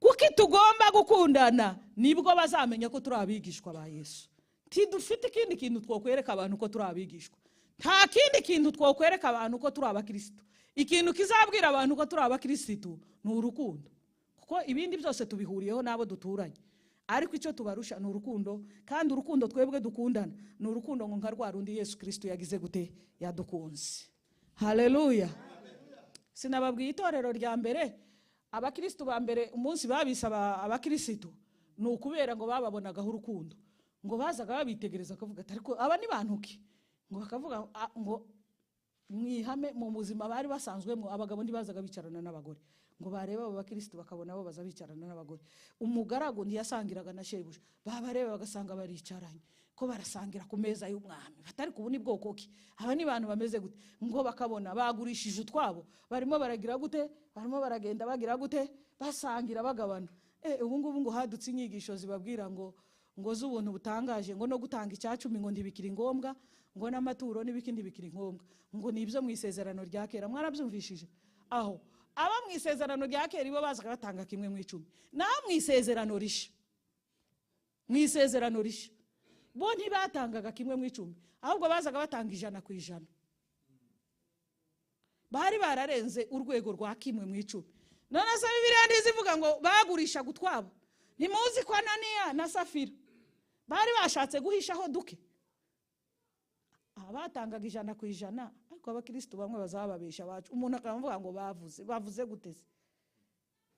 Kuki tugomba gukundana? Nibwo bazamenya ko turi abigishwa ba Yesu. Tidufite ikindi kintu twokwereka abantu ko turi abigishwa. Nta kindi kintu twokwereka abantu ko turi abakristo. Ikintu kizabwira abantu ko turi abakirisitu ni urukundo, kuko ibindi byose tubihuriyeho n'abo duturanye, ariko icyo tubarusha ni urukundo. Kandi urukundo twebwe dukundana ni urukundo ngo nka rwa rundi Yesu Kristo yagize gute, yadukunze. Haleluya. Sinababwiye itorero rya mbere, abakirisitu ba mbere umunsi babisaba abakirisitu ni ukubera ngo bababonagaho urukundo, ngo bazaga babitegereza bakavuga ati ariko aba ni bantu ki, ngo bakavuga ngo mwihame mu buzima bari basanzwemo abagabo ntibazaga bicarana n'abagore, ngo bareba abo bakirisitu bakabona bo baza bicarana n'abagore. Umugaragu ntiyasangiraga na shebuja, babareba bagasanga baricaranye ko barasangira ku meza y'umwami, batari kubu ni bwoko ki, aba ni bantu bameze gute, ngo bakabona bagurishije utwabo barimo baragira gute, barimo baragenda bagira gute, basangira bagabana. Ubu ngubu ngo hadutse inyigisho zibabwira ngo z'ubuntu butangaje, ngo no gutanga icyacumi ngo ntibikiri ngombwa, ngo n'amaturo n'ibiki ntibikiri ngombwa, ngo ni ibyo mu isezerano rya kera. Mwarabyumvishije aho aba mu isezerano rya kera ibo bazaga batanga kimwe mu 10, naho mu isezerano risha, mu isezerano risha bo ntibatangaga kimwe mu 10, ahubwo bazaga batanga 100 ku 100. Bari bararenze urwego rwa kimwe mu 10. None se Bibiliya ntizivuga ngo bagurisha gutwabo? Ntimuzi ko Ananiya na Safira bari bashatse guhishaho duke? Abatangaga 100 ku 100, ariko abakristo bamwe bazababesha bacu, umuntu akavuga ngo bavuze guteze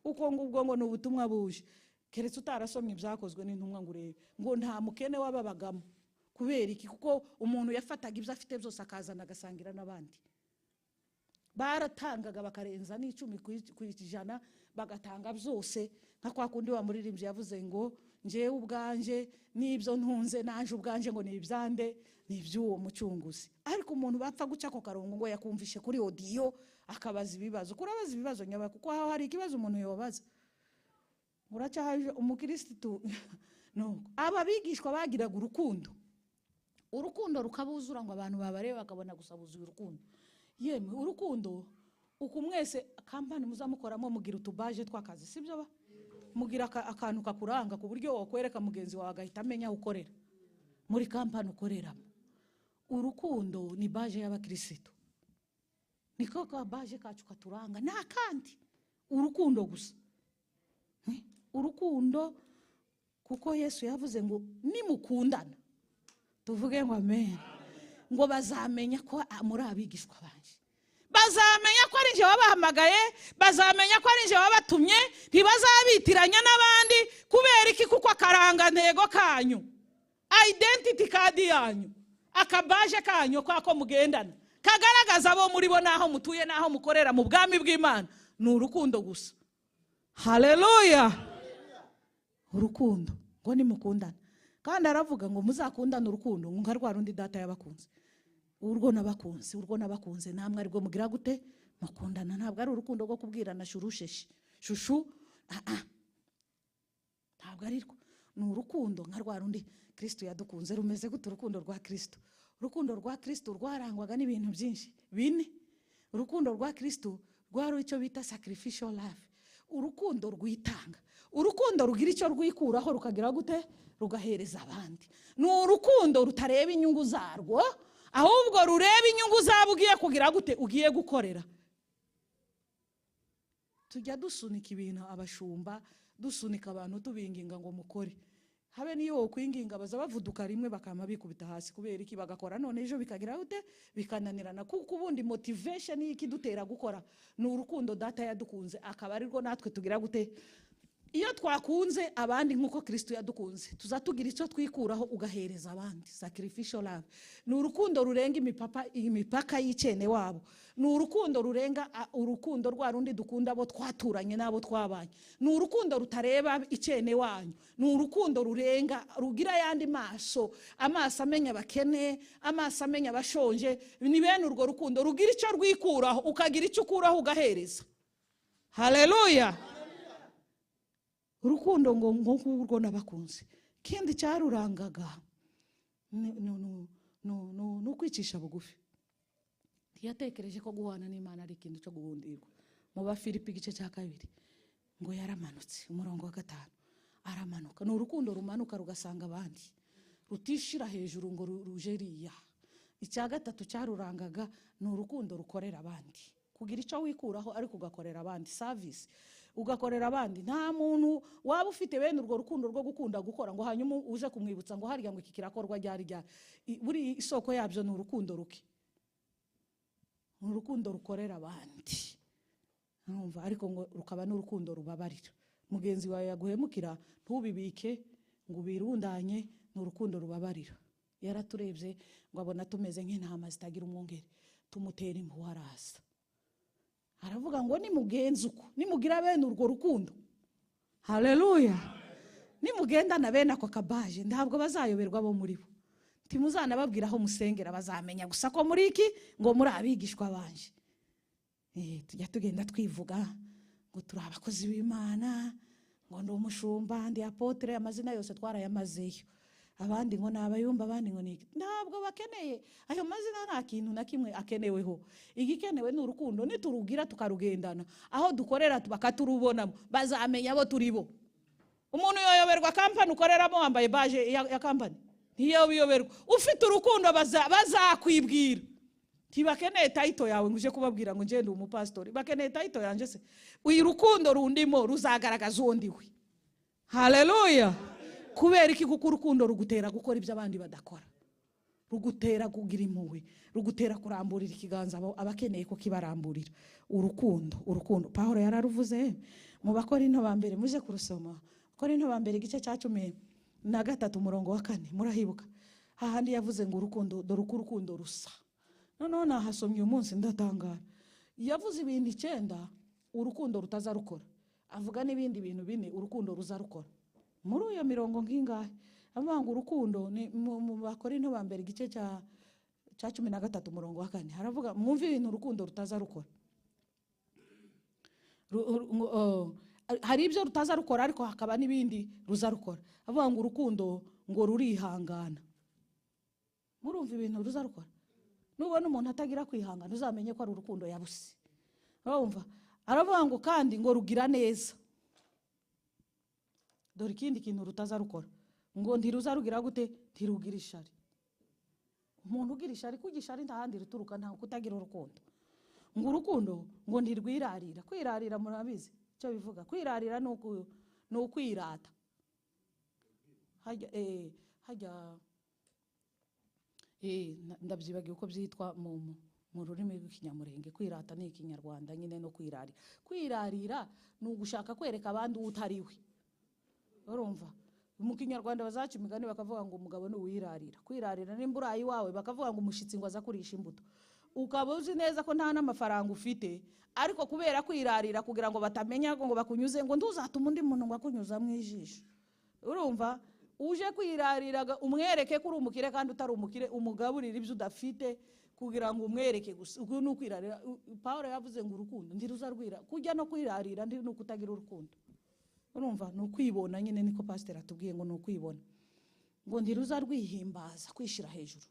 uko ngubwo ngo ni ubutumwa buje, keretse utarasomye ibyakozwe n'intumwa ngo urebe ngo nta mukene wababagamo. Kubera iki? Kuko umuntu yafataga ibyo afite byose akazana agasangira n'abandi. Baratangaga bakarenza n'10 ku 100, bagatanga byose, nka kwa kundi wa muririmbyi yavuze ngo njewe ubwanje n'ibyo ntunze nanje ubwanje ngo ni ibyande, ni iby'uwo mucunguzi. Ariko umuntu bapfa guca ko karongo ngo yakumvishe kuri audio akabaza ibibazo, kurabaza ibibazo nyaba, kuko aho hari ikibazo umuntu yobaza uracahaje umukristo. No, aba bigishwa bagiraga urukundo, urukundo rukabuzura ngo abantu babareba bakabona gusa buzuye urukundo. Yemwe urukundo uku mwese kampani muzamukoramo mugira utubaje twakazi, sibyo ba? Mugira akantu kakuranga ku buryo wakwereka mugenzi wawe agahita amenya aho ukorera muri kampani ukoreramo. Urukundo ni baje y'abakristo, niko ka baje kacu katuranga, nta kandi urukundo gusa. Urukundo, kuko Yesu yavuze ngo nimukundana, tuvuge ngo amen, ngo bazamenya ko muri abigishwa banje, bazamenya ko ari nje wabahamagaye, bazamenya ko ari nje wabatumye, ntibazabitiranya n'abandi. Kubera iki? Kuko akaranga ntego kanyu, identity card yanyu, akabaje kanyu kwako mugendana kagaragaza abo muri bo naho mutuye naho mukorera mu bwami bw'Imana, ni urukundo gusa. Haleluya. Urukundo ngo nimukundana, kandi aravuga ngo muzakundana urukundo ngo nka rwa rundi data yabakunze, urwo nabakunze, urwo nabakunze namwe aribwo mugira gute, mukundana. Ntabwo ari urukundo rwo kubwirana shurusheshe shushu, ntabwo ari rwo, ni urukundo nka rwa rundi Kristo yadukunze. Rumeze gute urukundo rwa Kristo? Urukundo rwa Kristo rwarangwaga n'ibintu byinshi bine. Urukundo rwa Kristo rwari icyo bita sacrificial love, urukundo rwitanga, urukundo rugira icyo rwikuraho rukagira gute, rugahereza abandi. Ni urukundo rutareba inyungu zarwo, ahubwo rureba inyungu zabo ugiye kugira gute, ugiye gukorera. Tujya dusunika ibintu abashumba, dusunika abantu tubinginga ngo mukore, habe niyo wokwinginga baza bavuduka rimwe bakama bikubita hasi. Kubera iki? Bagakora none ejo bikagira gute, bikananirana. Kuko ubundi motivation y'ikidutera gukora ni urukundo data yadukunze, akaba arirwo natwe tugira gute. Iyo twakunze abandi nkuko Kristo yadukunze, tuzatugira icyo twikuraho ugahereza abandi. Sacrificial love ni urukundo rurenga imipaka y'icene wabo, ni urukundo rurenga urukundo rwa rundi dukunda abo twaturanye n'abo twabanye, ni urukundo rutareba icene wanyu, ni urukundo rurenga rugira yandi maso, amaso amenya abakene, amaso amenya abashonje. Ni bene urwo rukundo rugira icyo rwikuraho ukagira icyo ukuraho ugahereza. Haleluya. Urukundo ngo ngurwo nabakunze. Kindi cyarurangaga no kwicisha bugufi. Ntiyatekereje ko guhana n'Imana ari ikintu cyo guhundirwa. Mu Bafilipi igice cya 2 ngo yaramanutse, umurongo wa 5 aramanuka. Ni urukundo rumanuka rugasanga abandi, rutishira hejuru ngo rujeriya. Icya gatatu cyarurangaga ni urukundo rukorera abandi. Kugira icyo wikuraho ariko ugakorera abandi, service ugakorera abandi. Nta muntu waba ufite bene urwo rukundo rwo gukunda gukora ngo hanyuma uze kumwibutsa ngo harya ngo iki kirakorwa ryari ryari. Buri isoko yabyo ni urukundo ruke, ni urukundo rukorera abandi, urumva? Ariko ngo rukaba n'urukundo rubabarira. Mugenzi wawe yaguhemukira ntubibike ngo ubirundanye, ni urukundo rubabarira. Yaraturebye ngo abona tumeze nk'intama zitagira umwungeri, tumutera impuhwe araza. Aravuga ngo nimugenze uko, nimugira bene urwo rukundo, haleluya, nimugendana bene ako kabaje, ntabwo bazayoberwa bo muri bo. Ntimuzanababwira aho musengera, bazamenya gusa ko muri iki, ngo muri abigishwa banje. Tujya tugenda twivuga ngo turi abakozi b'Imana, ngo ndi umushumba, ndi apotre, amazina yose twarayamazeyo. Abandi ngo ni abayumba, abandi ngo ni iki. Ntabwo bakeneye ayo mazina, nta kintu na kimwe akeneweho. Igikenewe ni urukundo, niturugira tukarugendana, aho dukorera bakaturubonamo, bazamenya abo turi bo. Umuntu yoyoberwa kampani ukoreramo wambaye baje ya kampani, ntiyobiyoberwa. Ufite urukundo bazakwibwira. Ntibakeneye title yawe ngo uje kubabwira ngo nje ndi umupasitori, bakeneye title yanje se. Uyu rukundo rundimo ruzagaragaza uwo ndiwe. Haleluya. Kubera iki? Kuko urukundo rugutera gukora ibyo abandi badakora, rugutera kugira impuhwe, rugutera kuramburira ikiganza abakeneye ko kibaramburira. Urukundo, urukundo Pawulo yararuvuze mu Bakorinto ba mbere, muje kurusoma. Bakorinto ba mbere igice cya 13 umurongo wa 4, murahibuka hahandi yavuze ngo urukundo, dore uko urukundo rusa. Noneho nahasomye uyu munsi ndatangara. Yavuze ibintu 9 urukundo rutazarukora, avuga n'ibindi bintu 4 urukundo ruzarukora. Muri iyo mirongo nkingahe avuga ngo urukundo ni mu Bakorinto ba mbere igice cya 13 umurongo wa 4, haravuga mwumve ibintu urukundo rutazarukora. Hari ibyo rutazarukora ariko hakaba n'ibindi ruzarukora. Avuga ngo urukundo ngo rurihangana. Murumva ibintu ruzarukora. Nubona umuntu atagira kwihangana uzamenye ko ari urukundo yabuse. Urumva? Aravuga ngo kandi ngo rugira neza. Dore ikindi kintu rutazarukora, ngo ntiruzarugira gute? Ntirugira ishari. Umuntu ugira ishari, kugira ishari nta handi rituruka, nta kutagira urukundo. Ngo urukundo ngo ntirwirarira. Kwirarira murabizi icyo bivuga. Kwirarira ni ukwirata. Hajya ndabyibagiwe uko byitwa mu rurimi rw'ikinyamurenge. Kwirata ni ikinyarwanda nyine, no kwirarira. Kwirarira ni ugushaka kwereka abandi uwo utari we. Urumva? Mu kinyarwanda bazaca imigani bakavuga ngo umugabo ni uwirarira. Kwirarira nimba uraye iwawe bakavuga ngo umushitsi ngo aza kurisha imbuto. Ukaba uzi neza ko nta n'amafaranga ufite, ariko kubera kwirarira kugira ngo batamenya ngo bakunyuze, ngo ntuzatuma undi muntu ngo akunyuza mu ijisho. Urumva? Uje kwirarira umwereke ko uri umukire kandi utari umukire, umugaburira ibyo udafite kugira ngo umwereke gusa. Uko ni ukwirarira. Pawulo yavuze ngo urukundo ntiruzarwira. Kujya no kwirarira ndi nukutagira urukundo. Urumva? Ni ukwibona nyine, niko pastor atubwiye ngo ni ukwibona. Ngo ntiruzarwihimbaza, kwishira hejuru.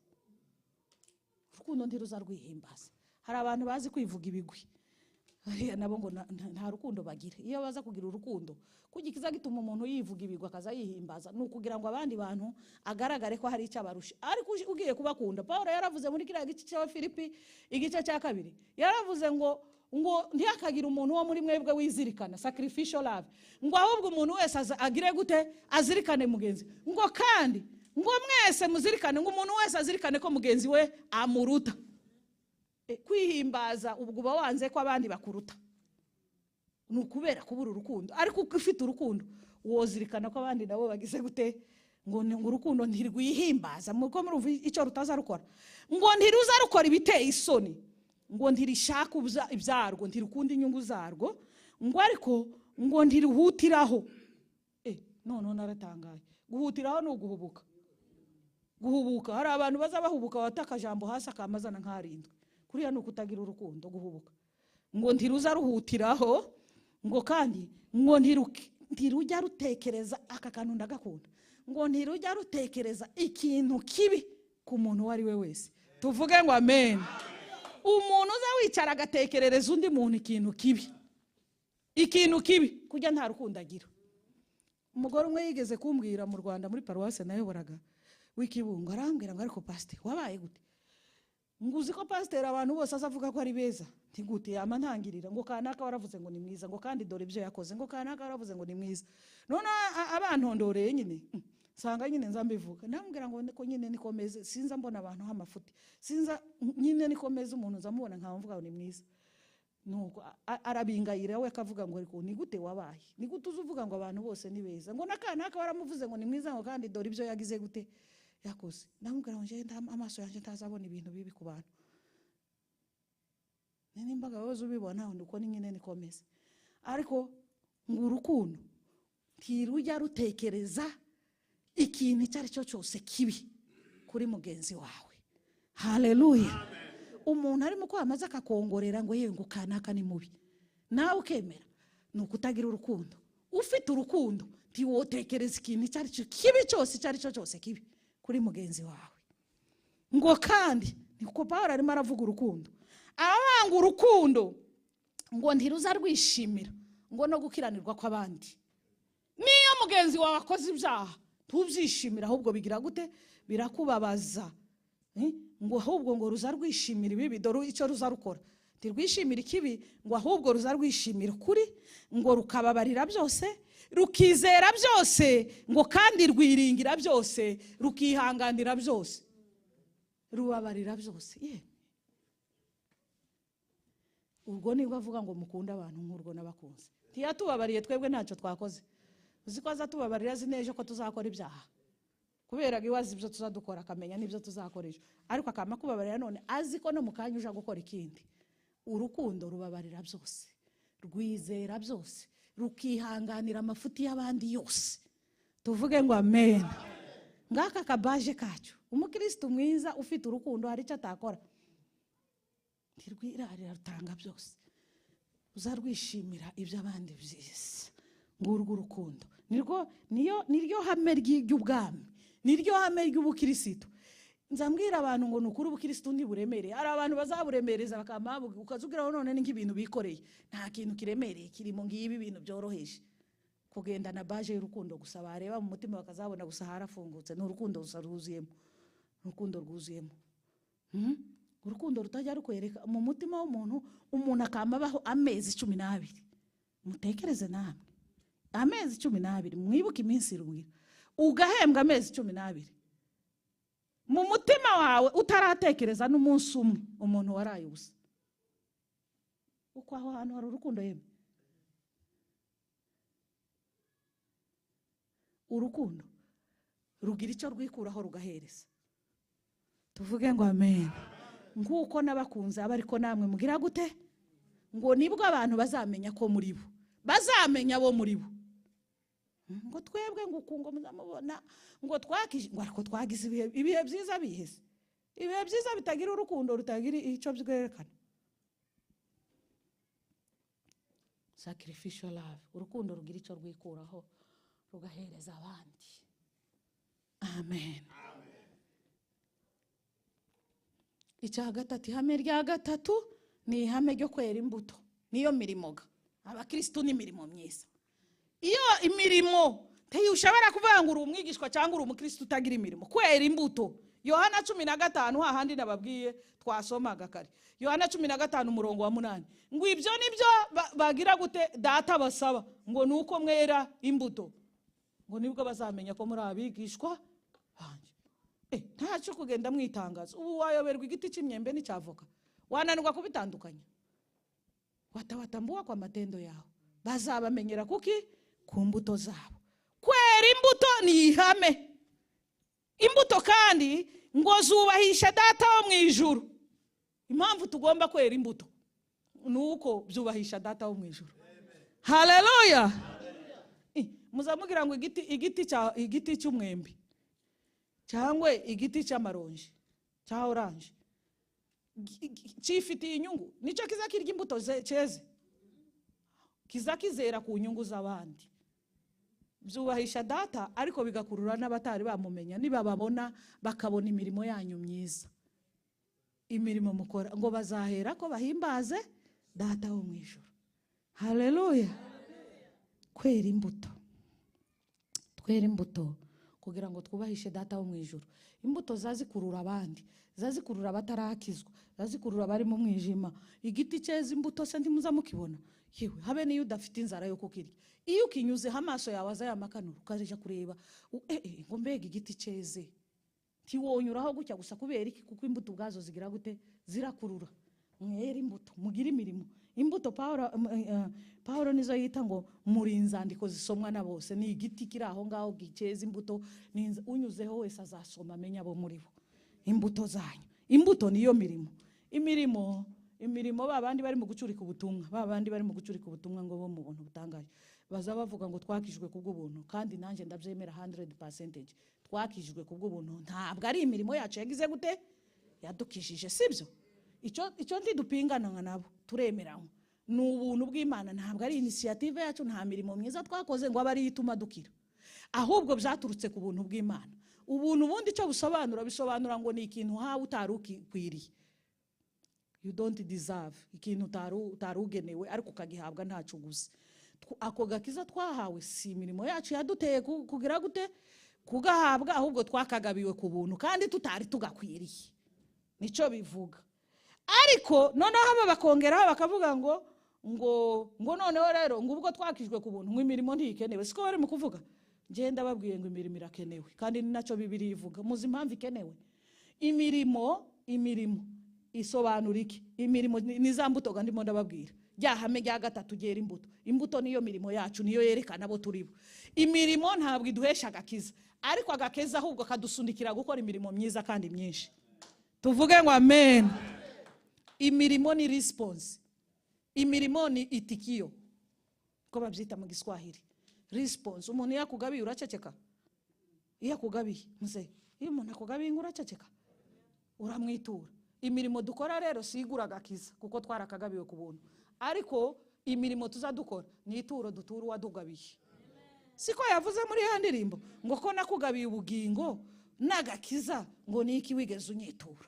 Urukundo ntiruzarwihimbaza. Hari abantu bazi kwivuga ibigwi, hariya nabo ngo nta rukundo bagira. Iyo baza kugira urukundo, kugikiza gituma umuntu yivuga ibigwi akaza yihimbaza, ni ukugira ngo abandi bantu agaragare ko hari icyo abarusha. Ariko ugiye kubakunda, Pawulo yaravuze muri kiriya gice cya Filipi igice cya 2, yaravuze ngo ntihakagire umuntu wo muri mwebwe wizirikana, sacrificial love, ngo ahubwo umuntu wese agire gute? Azirikane mugenzi. Ngo kandi ngo mwese muzirikane, ngo umuntu wese azirikane ko mugenzi we amuruta. Kwihimbaza ubwo uba wanze ko abandi bakuruta, ni ukubera kubura urukundo. Ariko uko ufite urukundo wozirikana ko abandi nabo bagize gute? Ngo urukundo ntirwihimbaza. Muko murumva icyo rutazarukora. Ngo ntiruzarukora ibiteye isoni, ngo ntirishaka ibyarwo, ntirukunda inyungu zarwo, ngo ariko ngo ntiruhutiraho. None naratangaye. Guhutiraho ni uguhubuka. Guhubuka, hari abantu baza bahubuka bataka jambo hasi akamazana nkarindwi. Kuriya ni ukutagira urukundo, guhubuka. Ngo ntiruzaruhutiraho, ngo kandi ngo ntirujya rutekereza aka kantu ndagakunda. Ngo ntirujya rutekereza ikintu kibi ku muntu uwo ari we wese. Tuvuge ngo amen. Umuntu uza wicara agatekerereza undi muntu ikintu kibi, ikintu kibi, kujya nta rukundo agira. Umugore umwe yigeze kumbwira mu Rwanda muri paruwase nayoboraga w'Ikibungo, arambwira ngo ariko pastor wabaye gute? Ngo uzi ko pasiteri abantu bose azavuga ko ari beza, ntigute yama ntangirira ngo kanaka waravuze ngo ni mwiza, ngo kandi dore ibyo yakoze, ngo kanaka waravuze ngo ni mwiza. None abantondoreye nyine nsanga nyine nza mbivuga, ndamubwira ngo niko nyine nikomeze, sinza mbona abantu hamafuti, sinza nyine nikomeze, umuntu nza mubona nkamvuga ngo ni mwiza. Nuko arabingayira we akavuga ngo ariko ni gute wabaye, ni gute uzuvuga ngo abantu bose ni beza, ngo nakanaka waramuvuze ngo ni mwiza, ngo kandi dore ibyo yagize gute yakoze. Ndamubwira ngo nje amaso yanjye ntazabona ibintu bibi ku bantu, nimbaga wowe ubibona uko ni nyine nikomeze. Ariko ngo urukundo ntirujya rutekereza ikintu icyo ari cyo cyose kibi kuri mugenzi wawe. Haleluya. Umuntu arimo kwamaza akakongorera ngo yewe ngo kanaka ni mubi, nawe ukemera, ni ukutagira urukundo. Ufite urukundo ntiwotekereza ikintu icyo ari cyo kibi cyose icyo ari cyo cyose kibi kuri mugenzi wawe. Ngo kandi niko Pawulo arimo aravuga urukundo, abanga urukundo ngo ntiruza rwishimira ngo no gukiranirwa kw'abandi. Niyo mugenzi wawe akoze ibyaha tubyishimira, ahubwo bigira gute? Birakubabaza. Ngo ahubwo ngo ruza rwishimira ibibi, dore icyo ruza rukora, ntirwishimira ikibi, ngo ahubwo ruza rwishimira ukuri, ngo rukababarira byose, rukizera byose, ngo kandi rwiringira byose, rukihanganira byose, rubabarira byose. Ubwo nibwo avuga ngo mukunde abantu nk'urwo n'abakunze. Ntiyatubabariye twebwe ntacyo twakoze. Uzi ko azatubabarira azi neza ko tuzakora ibyaha, kubera ko iwazi ibyo tuzadukora akamenya n'ibyo tuzakoresha, ariko akama kubabarira none azi ko no mu kanya uja gukora ikindi. Urukundo rubabarira byose, rwizera byose, rukihanganira amafuti y'abandi yose. Tuvuge ngo amen. Ngaka kabaje kacu, umukristo mwiza ufite urukundo hari icyo atakora, ntirwirarira, rutanga byose, uzarwishimira ibyo abandi byiza. Ngurwo urukundo nirwo, niyo niryo hame ry'ubwami, niryo hame ry'ubukristo. Nzambwira abantu ngo nukuri ubukristo ntiburemereye. Hari abantu bazaburemereza bakamabuga, ukazugiraho none ni nk'ibintu bikoreye, nta kintu kiremereye kirimo, ngibi ibintu byoroheje. Kugenda na baje y'urukundo gusa, bareba mu mutima bakazabona gusa harafungutse, ni urukundo gusa rwuzuyemo, urukundo rwuzuyemo. Urukundo rutajya rukwereka mu mutima w'umuntu, umuntu akamabaho amezi 12. Mutekereze namwe, amezi 12, mwibuke iminsi irindwi, ugahembwa amezi 12, mu mutima wawe utaratekereza n'umunsi umwe umuntu waraye ubusa. Uko aho hantu hari urukundo yemwe. Urukundo rugira icyo rwikuraho rugahereza. Tuvuge ngo amen. Nkuko nabakunze aba ariko namwe mugira gute? Ngo nibwo abantu bazamenya ko muri bo, bazamenya bo muri bo. Ngo twebwe ngo ukungo muzamubona, ngo twakije, ngo ariko twagize ibihe byiza bihese. Ibihe byiza bitagira urukundo, rutagira icyo byerekana. Sacrificial love, urukundo rugira icyo rwikuraho rugahereza abandi. Amen. Icya gatatu, ihame rya gatatu ni ihame ryo kwera imbuto. Niyo mirimo ga abakristo ni imirimo myiza. Iyo imirimo ushobora kuvuga ngo uri umwigishwa cyangwa uri umukristo utagira imirimo. Kwera imbuto. Yohana 15 hahandi nababwiye twasomaga kare. Yohana 15 umurongo wa 8. Ngo ibyo nibyo bagira gute data basaba, ngo nuko mwera imbuto, ngo nibwo bazamenya ko muri abigishwa banjye. Ntacyo kugenda mwitangaza. Ubu wayoberwa igiti cy'imyembe n'icyavoka, wananirwa kubitandukanya. Watawatambua kwa matendo yao, bazabamenyera kuki? Ku mbuto zabo. Kwera imbuto ni ihame. Imbuto kandi ngo zubahisha data wo mu ijuru. Impamvu tugomba kwera imbuto nuko byubahisha data wo mu ijuru. Haleluya. Muzamugira ngo igiti cy'umwembe cyangwa igiti cy'amaronji cya orange cyifitiye inyungu, nicyo kiza kirya imbuto cyeze, kiza kizera ku nyungu z'abandi. Byubahisha data, ariko bigakurura n'abatari bamumenya, nibababona bakabona imirimo yanyu myiza, imirimo mukora, ngo bazahera ko bahimbaze data wo mu ijuru. Haleluya. Kwera imbuto, twera imbuto Kugira ngo twubahishe Data wo mu ijuru. Imbuto zazikurura abandi, zazikurura abatarakizwa, zazikurura abari mu mwijima. Igiti cyeza imbuto se ntimuza mukibona? Yewe, habe niyo udafite inzara yo kukirya, iyo ukinyuzeho amaso yawe aza yamakanura, ukaja kureba ngo mbega igiti cyeze, ntiwonyuraho gutya gusa. Kubera iki? Kuko imbuto ubwazo zigira gute? Zirakurura. Mwere imbuto, mugire imirimo. Imbuto Paulo nizo yita ngo muri inzandiko zisomwa na bose. Ni igiti kiri aho ngaho giceza imbuto, unyuzeho wese azasoma amenya abo muri bo. Imbuto zanyu, imbuto niyo mirimo. Imirimo babandi bari mu gucurika ubutumwa, babandi bari mu gucurika ubutumwa ngo bo mu buntu butangaje, baza bavuga ngo twakijwe kubw'ubuntu, kandi nanjye ndabyemera 100%. Twakijwe kubw'ubuntu, ntabwo ari imirimo yacu yagize gute yadukijije, sibyo? Icyo ntidupingana nka nabo, turemeranywa. Ni ubuntu bw'Imana, ntabwo ari initiative yacu, nta mirimo myiza twakoze ngo abe ariyo ituma dukira, ahubwo byaturutse ku buntu bw'Imana. Ubuntu bundi icyo busobanura, bisobanura ngo ni ikintu uhawe utari ukwiriye. You don't deserve, ikintu utari ugenewe ariko ukagihabwa ntacyo uguze. Ako gakiza twahawe si imirimo yacu yaduteye kugira gute kugahabwa, ahubwo twakagabiwe ku buntu kandi tutari tugakwiriye. Nicyo bivuga. Ariko noneho aba bakongeraho bakavuga ngo ngo noneho rero ngo ubwo twakijwe ku buntu ngo imirimo ntikenewe. Siko bari mu kuvuga? Ngenda babwiye ngo imirimo irakenewe, kandi ni nacyo Bibiliya ivuga. Muzi impamvu ikenewe? Imirimo isobanura iki? Imirimo ni za mbuto ndimo ndababwira. Rya hame rya gatatu ryera imbuto. Imbuto niyo mirimo yacu, niyo yerekana abo turi bo. Imirimo ntabwo iduhesha agakiza, ariko agakiza ahubwo kadusunikira gukora imirimo myiza kandi myinshi. Tuvuge ngo amen. Imirimo ni response. Imirimo ni itikio, ko babyita mu Giswahili. Response. Umuntu yakugabiye uraceceka. Iyo akugabiye, muze, iyo umuntu akugabiye uraceceka, uramwitura. Imirimo dukora rero si igura agakiza, kuko twarakagabiwe ku buntu, ariko imirimo tuzadukora ni ituro dutura uwadugabiye. Siko yavuze muri ya ndirimbo ngo ko nakugabiye ubugingo n'agakiza, ngo niki wigeze unyitura?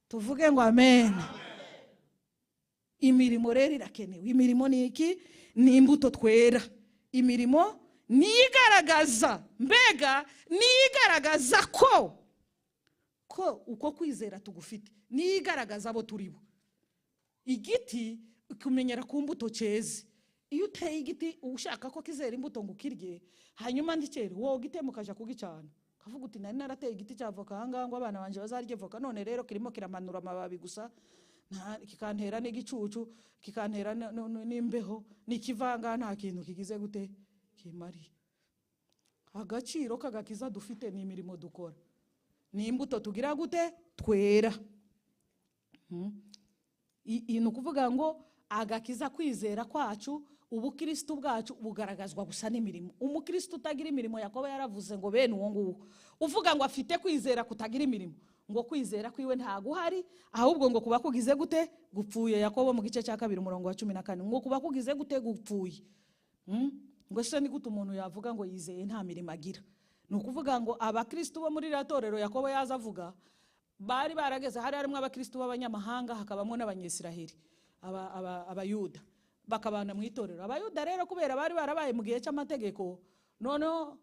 Tuvuge ngo amen. Imirimo rero irakenewe. Imirimo ni iki? Ni imbuto twera. Imirimo niyigaragaza, mbega niyigaragaza ko uko kwizera tugufite, niyigaragaza abo turi bo. Igiti kumenyera ku mbuto cyeze. Iyo uteye igiti ushaka ko kizera imbuto ngo ukirye, hanyuma ndikere wowe ugitema ukaja kugicana, kavuga uti nari narateye igiti cya voka ahangaha ngo abana banje bazarye voka, none rero kirimo kiramanura amababi gusa, kikantera n'igicucu, kikantera n'imbeho, nikivanga nta kintu kigize gute kimari. Agaciro k'agakiza dufite ni imirimo dukora, ni imbuto tugira gute twera. Ni ukuvuga ngo agakiza kwizera kwacu, ubukristo bwacu bugaragazwa gusa n'imirimo. Umukristo utagira imirimo, Yakobo yaravuze ngo bene uwo nguwo uvuga ngo afite kwizera kutagira imirimo, ngo kwizera kwiwe ntago uhari, ahubwo ngo kuba kugize gute gupfuye. Yakobo mu gice cya 2 umurongo wa 14, ngo kuba kugize gute gupfuye. Ngo se ni gute umuntu yavuga ngo yizeye nta mirimo agira? Ni ukuvuga ngo abakristo bo muri iratorero Yakobo yaza avuga bari barageze, hari harimo abakristo b'abanyamahanga, hakabamo n'abanyesiraheli, abayuda bakabana mu itorero. Abayuda rero kubera bari barabaye mu gihe cy'amategeko, noneho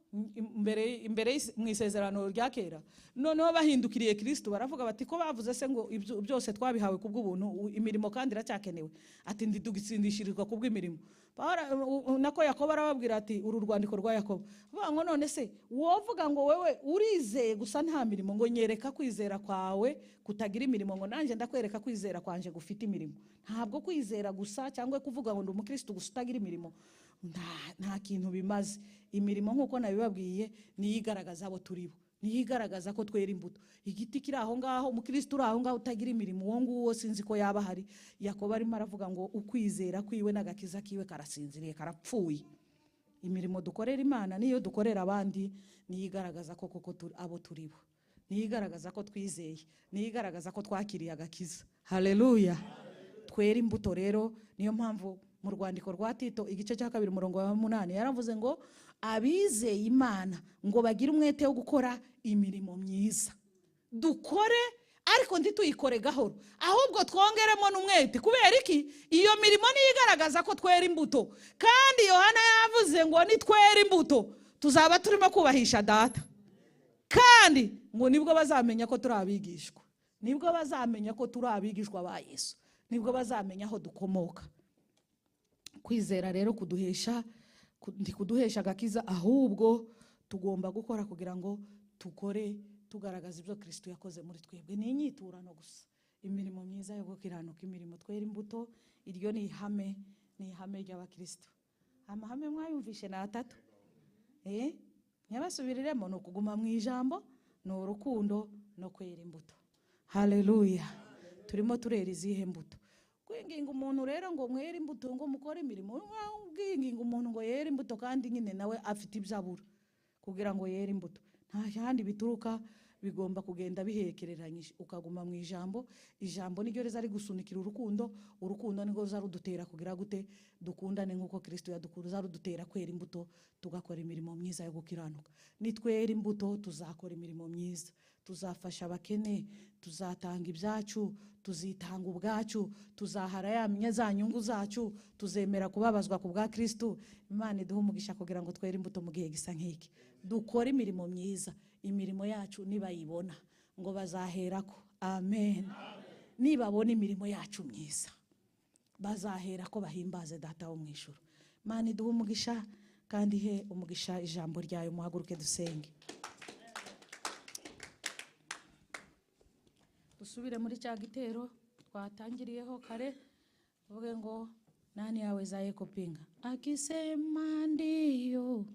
imbere mu isezerano rya kera, noneho bahindukiriye Kristo baravuga bati ko bavuze se ngo byose twabihawe kubw'ubuntu, imirimo kandi iracyakenewe, ati ndidugitsindishirizwa kubw'imirimo. Nako Yakobo arababwira ati uru rwandiko rwa Yakobo avuga ngo none se wovuga ngo wewe urizeye gusa nta mirimo, ngo nyereka kwizera kwawe kutagira imirimo, ngo nanjye ndakwereka kwizera kwanje gufite imirimo. Ntabwo kwizera gusa cyangwa kuvuga ngo ndi umukristo gusa utagira imirimo nta kintu bimaze. Imirimo nkuko nabibabwiye niyigaragaza abo turi bo, niyigaragaza ko twera imbuto. Igiti kiri aho ngaho, umukristo uri aho ngaho utagira imirimo, uwo nguwo sinzi ko yaba hari. Yakobo arimo aravuga ngo ukwizera kwiwe n'agakiza kiwe karasinziriye, karapfuye. Imirimo dukorera Imana niyo dukorera abandi niyigaragaza ko koko abo turi bo, niyigaragaza ko twizeye, niyigaragaza ko twakiriye agakiza. Haleluya. Twera imbuto rero. Niyo mpamvu mu rwandiko rwa Tito igice cya 2 umurongo wa 8 yaravuze ngo abizeye Imana ngo bagire umwete wo gukora imirimo myiza. Dukore ariko ntituyikore gahoro, ahubwo twongeremo n'umwete. Kubera iki? Iyo mirimo niyigaragaza ko twera imbuto. Kandi Yohana yavuze ngo nitwera imbuto Tuzaba turimo kubahisha data. Kandi ngo nibwo bazamenya ko turi abigishwa. Nibwo bazamenya ko turi abigishwa ba Yesu. Nibwo bazamenya aho dukomoka. Kwizera rero kuduhesha kuduhesha agakiza, ahubwo tugomba gukora kugira ngo tukore tugaragaza ibyo Kristo yakoze muri twebwe. Ni inyiturano gusa. Imirimo myiza yo gukiranuka, imirimo twera imbuto, iryo ni ihame, ni ihame ry'abakristo. Amahame mwayumvishe na atatu. Nyabasubiriremo no kuguma mu ijambo, ni urukundo no kwera imbuto. Haleluya. Turimo turera izihe mbuto? Kwinginga umuntu rero ngo mwere imbuto, ngo mukore imirimo, kwinginga umuntu ngo yere imbuto kandi nyine nawe afite ibyabura kugira ngo yere imbuto. Nta handi bituruka, bigomba kugenda bihekereranyije. Ukaguma mu ijambo, ijambo niryo riza rigusunikira urukundo, urukundo nirwo ruza rudutera kugira gute dukundane nkuko Kristo yadukuruza, rudutera kwera imbuto, tugakora imirimo myiza yo gukiranuka. Nitwera imbuto tuzakora imirimo myiza, tuzafasha abakene, tuzatanga ibyacu, tuzitanga ubwacu, tuzahara ya za nyungu zacu, tuzemera kubabazwa ku bwa Kristo. Imana iduhe umugisha kugira ngo twere imbuto mu gihe gisa nk'iki. Dukore imirimo myiza, imirimo yacu nibayibona ngo bazaherako. Amen. Nibabona imirimo yacu myiza bazaherako bahimbaze data wo mu ijuru. Imana iduhe umugisha kandi he umugisha ijambo ryayo. Muhaguruke dusenge. Dusubire muri cya gitero twatangiriyeho kare, tuvuge ngo nani awezaye kupinga? Akisema ndiyo,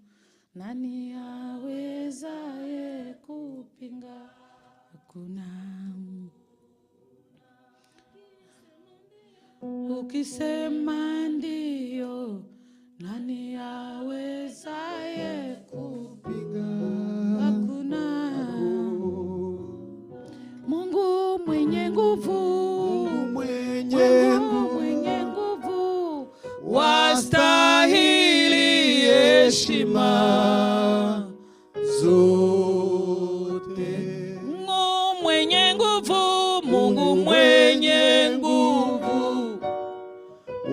nani awezaye kupinga? Hakuna. Ukisema ndiyo, nani awezaye kupinga? Hakuna. Mungu mwenye nguvu, Mungu mwenye nguvu, wastahili heshima zote. Mungu mwenye nguvu, Mungu mwenye nguvu,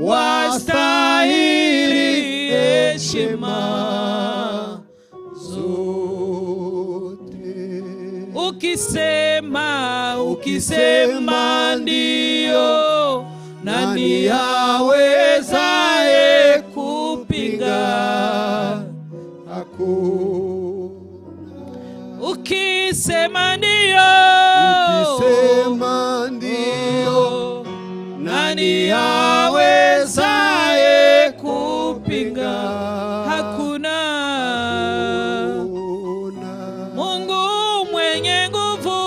wastahili heshima zote. Ukisema, ukisema ndiyo, nani awezaye kupinga? Hakuna. Ukisema ndiyo, ukisema ndiyo, nani awezaye kupinga? Hakuna. Mungu mwenye nguvu,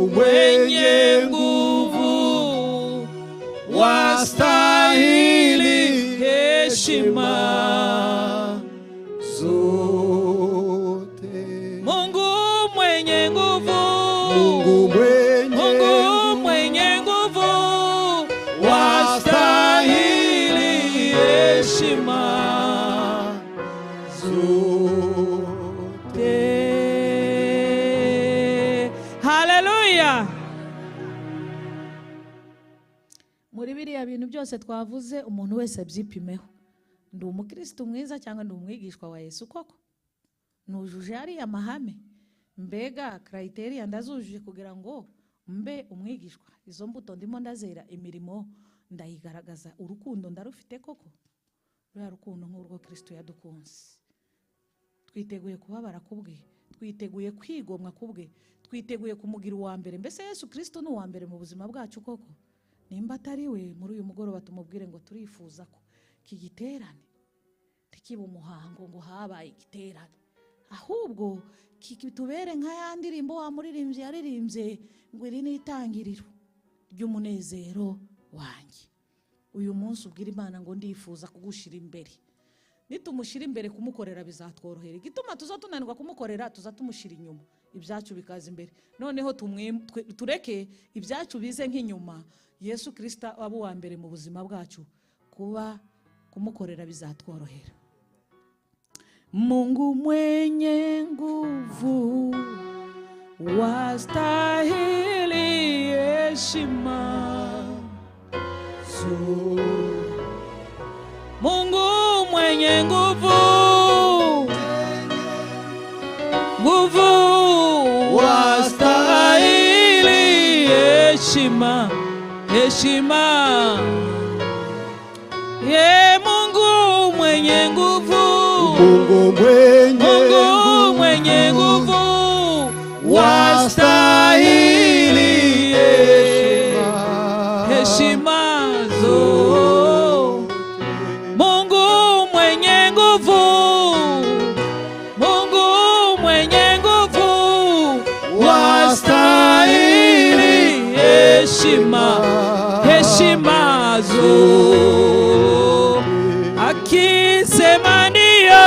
mwenye nguvu, wastahili heshima zote. Mungu mwenye nguvu, Mungu mwenye nguvu, wastahili heshima zote. Haleluya. Muri biriya bintu byose twavuze, umuntu wese abyipimeho. Ndi umukristo mwiza cyangwa ndi umwigishwa wa Yesu koko? Nujuje ariya mahame? Mbega criteria ndazujuje kugira ngo mbe umwigishwa? Izo mbuto ndimo ndazera, imirimo ndayigaragaza, urukundo ndarufite koko? Ruriya rukundo nk'urwo Kristo yadukunze. Twiteguye kubabara kubwe, twiteguye kwigomwa kubwe, twiteguye kumugira uwa mbere. Mbese Yesu Kristo ni uwa mbere mu buzima bwacu koko? Nimba atari we, muri uyu mugoroba tumubwire ngo turifuza ko kigiterane tikiba umuhango ngo habaye igiterane, ahubwo kitubere nka ya ndirimbo wa muririmbyi yaririmbye ngo iri ni itangiriro ry'umunezero wanjye. Uyu munsi ubwira Imana ngo ndifuza kugushira imbere. Nitumushyira imbere kumukorera bizatworohera. Igituma tuza tunanirwa kumukorera, tuza tumushyira inyuma, ibyacu bikaza imbere. Noneho tureke ibyacu bize nk'inyuma, Yesu Kristo aba uwa mbere mu buzima bwacu, kuba kumukorera bizatworohera. Mungu mwenye nguvu, wastahili heshima zote. Mungu mwenye nguvu, heshima, heshima. Ye Mungu mwenye nguvu, Mungu mwenye Mungu mwenye nguvu, wastahili heshima zo. Mungu mwenye nguvu, Mungu mwenye nguvu, wastahili heshima, heshima zo. Akisema ndio,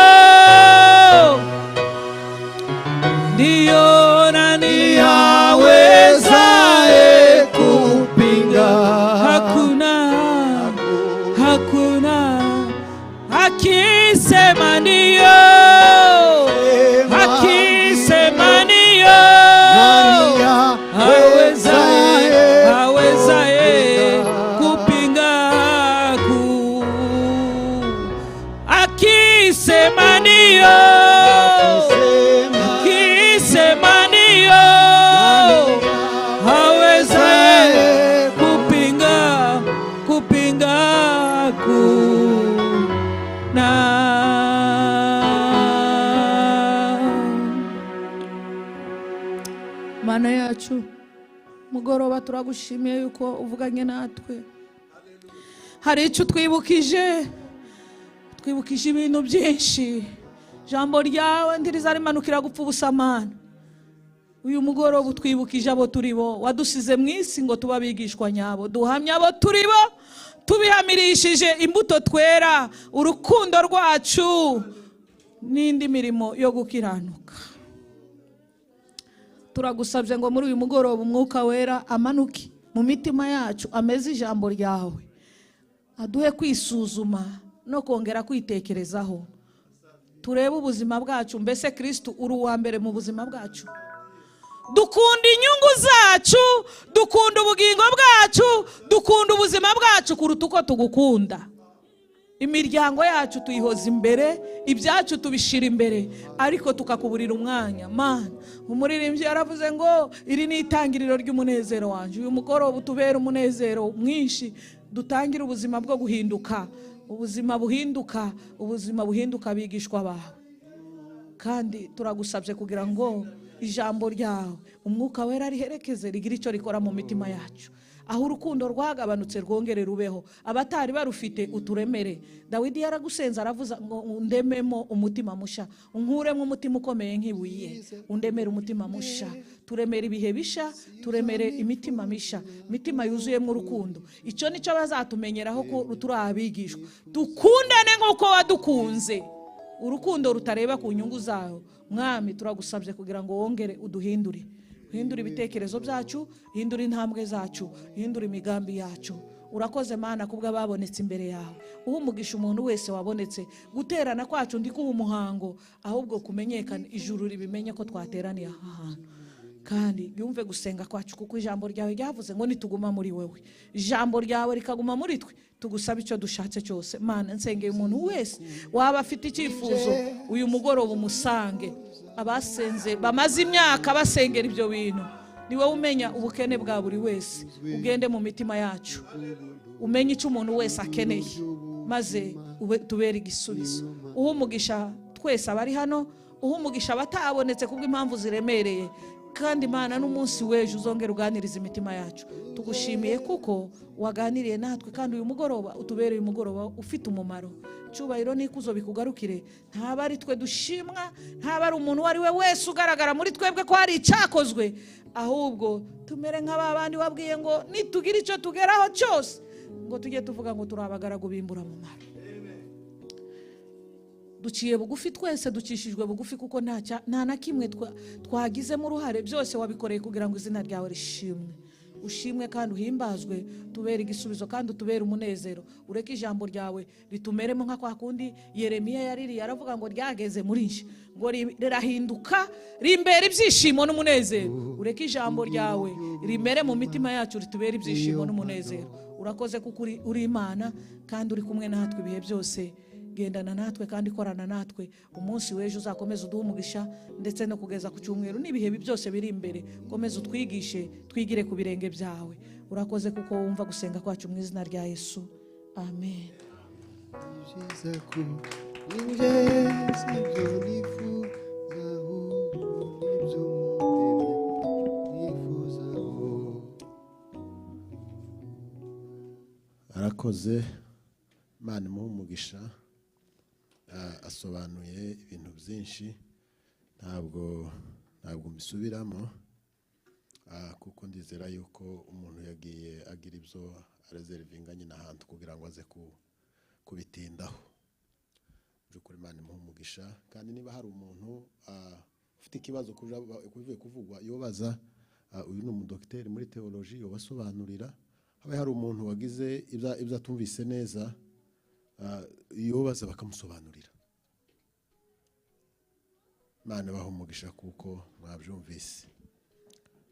ndio, nani awezaye kupinga? Hakuna, hakuna. Akisema ndio, akisema ndio, awezaye, awezaye kupinga ku. Akisema ndio, akisema ndio, awezaye kupinga, kupinga kuna. Mana yacu, mugoroba turagushimiye yuko uvuganye natwe, hari icyo utwibukije, twibukije ibintu byinshi. Ijambo ryawe ntirizarimanukira gupfa ubusa. Mana, uyu mugoroba utwibukije abo turi bo. Wadusize mu isi ngo tube abigishwa nyabo, duhamye abo turi bo, tubihamirishije imbuto twera, urukundo rwacu n'indi mirimo yo gukiranuka. Turagusabye ngo muri uyu mugoroba Umwuka Wera amanuke mu mitima yacu, ameze ijambo ryawe, aduhe kwisuzuma no kongera kwitekerezaho, turebe ubuzima bwacu. Mbese Kirisitu uri uwa mbere mu buzima bwacu? Dukunda inyungu zacu, dukunda ubugingo bwacu, dukunda ubuzima bwacu kuruta uko tugukunda. Imiryango yacu tuyihoza imbere, ibyacu tubishyira imbere, ariko tukakuburira umwanya. Mana, umuririmbyi yaravuze ngo iri ni itangiriro ry'umunezero wanjye. Uyu mugoroba utubere umunezero mwinshi, dutangire ubuzima bwo guhinduka, ubuzima buhinduka, ubuzima buhinduka abigishwa bawe. Kandi turagusabye kugira ngo ijambo ryawe, Umwuka Wera riherekeze, rigire icyo rikora mu mitima yacu. Aho urukundo rwagabanutse rwongere rubeho, abatari barufite uturemere. Dawidi yaragusenze, aravuza ngo undememo umutima musha, unkuremo umutima ukomeye nk'ibuye, undemere umutima musha. Turemere ibihe bisha, turemere imitima misha, imitima yuzuyemo urukundo. Icyo nicyo bazatumenyeraho ko turi abigishwa. Dukundane nk'uko wadukunze, urukundo rutareba ku nyungu zawe. Mwami, turagusabye kugira ngo wongere uduhindure, uhindure ibitekerezo byacu, uhindure intambwe zacu, uhindure imigambi yacu. Urakoze Mana kubwo ababonetse imbere yawe. Uha umugisha umuntu wese wabonetse. Guterana kwacu ndi kuba umuhango, ahubwo kumenyekana, ijuru ribimenye ko twateraniye aha hantu, kandi yumve gusenga kwacu, kuko ijambo ryawe ryavuze ngo nituguma muri wewe, ijambo ryawe rikaguma muri twe, tugusaba icyo dushatse cyose. Mana, nsengeye umuntu wese waba afite icyifuzo uyu mugoroba, umusange. Abasenze bamaze imyaka basengera ibyo bintu, ni wowe umenya ubukene bwa buri wese. Ugende mu mitima yacu, umenye icyo umuntu wese akeneye, maze tubere igisubizo. Uhe umugisha twese abari hano, uhe umugisha abatabonetse kubw'impamvu ziremereye. Kandi Imana, n'umunsi w'ejo uzongera uganiriza imitima yacu. Tugushimiye kuko waganiriye natwe, kandi uyu mugoroba utubereye umugoroba ufite umumaro. Icyubahiro n'ikuzo bikugarukire. Ntaba ari twe dushimwa, ntaba ari umuntu uwo ari we wese ugaragara muri twebwe ko hari icyakozwe, ahubwo tumere nk'aba bandi wabwiye ngo nitugira icyo tugeraho cyose, ngo tujye tuvuga ngo turi abagaragu b'imburamumaro. Duciye bugufi twese, ducishijwe bugufi, kuko nta na kimwe twagizemo uruhare. Byose wabikoreye kugira ngo izina ryawe rishimwe, ushimwe kandi uhimbazwe. Tubere igisubizo kandi utubere umunezero. Ureke ijambo ryawe ritumeremo nka kwa kundi Yeremiya yaririye, aravuga ngo ryageze muri nje, ngo rirahinduka rimbera ibyishimo n'umunezero. Ureke ijambo ryawe rimere mu mitima yacu, ritubere ibyishimo n'umunezero. Urakoze kuko uri Imana kandi uri kumwe natwe ibihe byose. Gendana natwe kandi korana natwe umunsi w'ejo, uzakomeza uduhe umugisha ndetse no kugeza ku cyumweru n'ibihe byose biri imbere. Komeza utwigishe, twigire ku birenge byawe. Urakoze kuko wumva gusenga kwacu, mu izina rya Yesu, amen. Arakoze, Imana imuhe umugisha. Asobanuye ibintu byinshi, ntabwo mbisubiramo, kuko ndizera yuko umuntu yagiye agira ibyo arezerivinga nyine ahantu kugira ngo aze kubitindaho. By'ukuri Imana imuhe umugisha. Kandi niba hari umuntu ufite ikibazo kubivuye kuvugwa yobaza, uyu ni umudokiteri muri teoloji, yobasobanurira. Habe hari umuntu wagize ibyo atumvise neza, yobaza bakamusobanurira. Imana ibahe umugisha kuko mwabyumvise.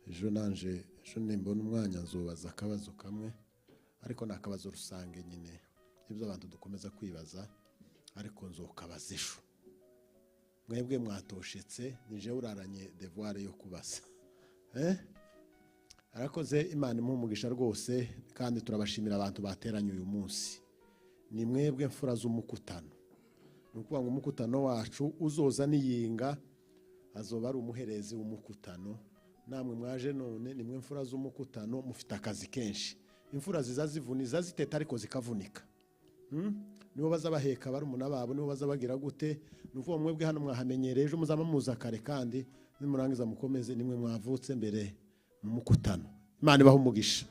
Ejo nanje ejo nimbona umwanya nzubaza akabazo kamwe, ariko ni akabazo rusange nyine, ibyo abantu dukomeza kwibaza, ariko nzokabaza ejo. Mwebwe mwatoshetse, nije uraranye devoir yo kubaza. Arakoze, Imana imuhe umugisha rwose. Kandi turabashimira abantu bateranye uyu munsi. Ni mwebwe mfura z'umukutano. Ni ukuvuga ngo umukutano wacu uzoza niyinga azoba ari umuherezi w'umukutano. Namwe mwaje none ni mwe mfura z'umukutano, mufite akazi kenshi. Imfura ziza zivuniza ziteta ariko zikavunika. Nibo bazabaheka barumuna babo, nibo bazabagira gute. Ni ukuvuga mwebwe hano mwahamenyereye, ejo muzaba muza kare, kandi nimurangiza mukomeze, nimwe mwavutse mbere mu mukutano. Imana ibahe umugisha.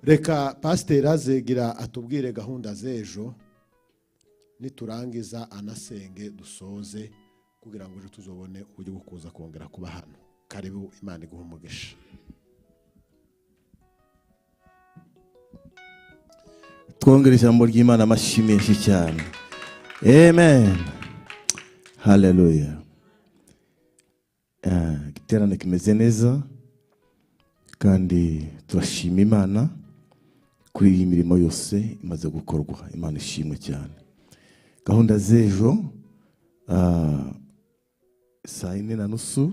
Reka pasiteri azegira atubwire gahunda z'ejo, niturangiza anasenge dusoze, kugira ngo ejo tuzobone uburyo bwo kuza kongera kuba hano. Karibu, Imana iguhe umugisha. Twongere ijambo ry'Imana amashyi menshi cyane. Amen, haleluya. Igiterane kimeze neza kandi turashima Imana kuri iyi mirimo yose imaze gukorwa. Imana ishimwe cyane. Gahunda z'ejo, 4:30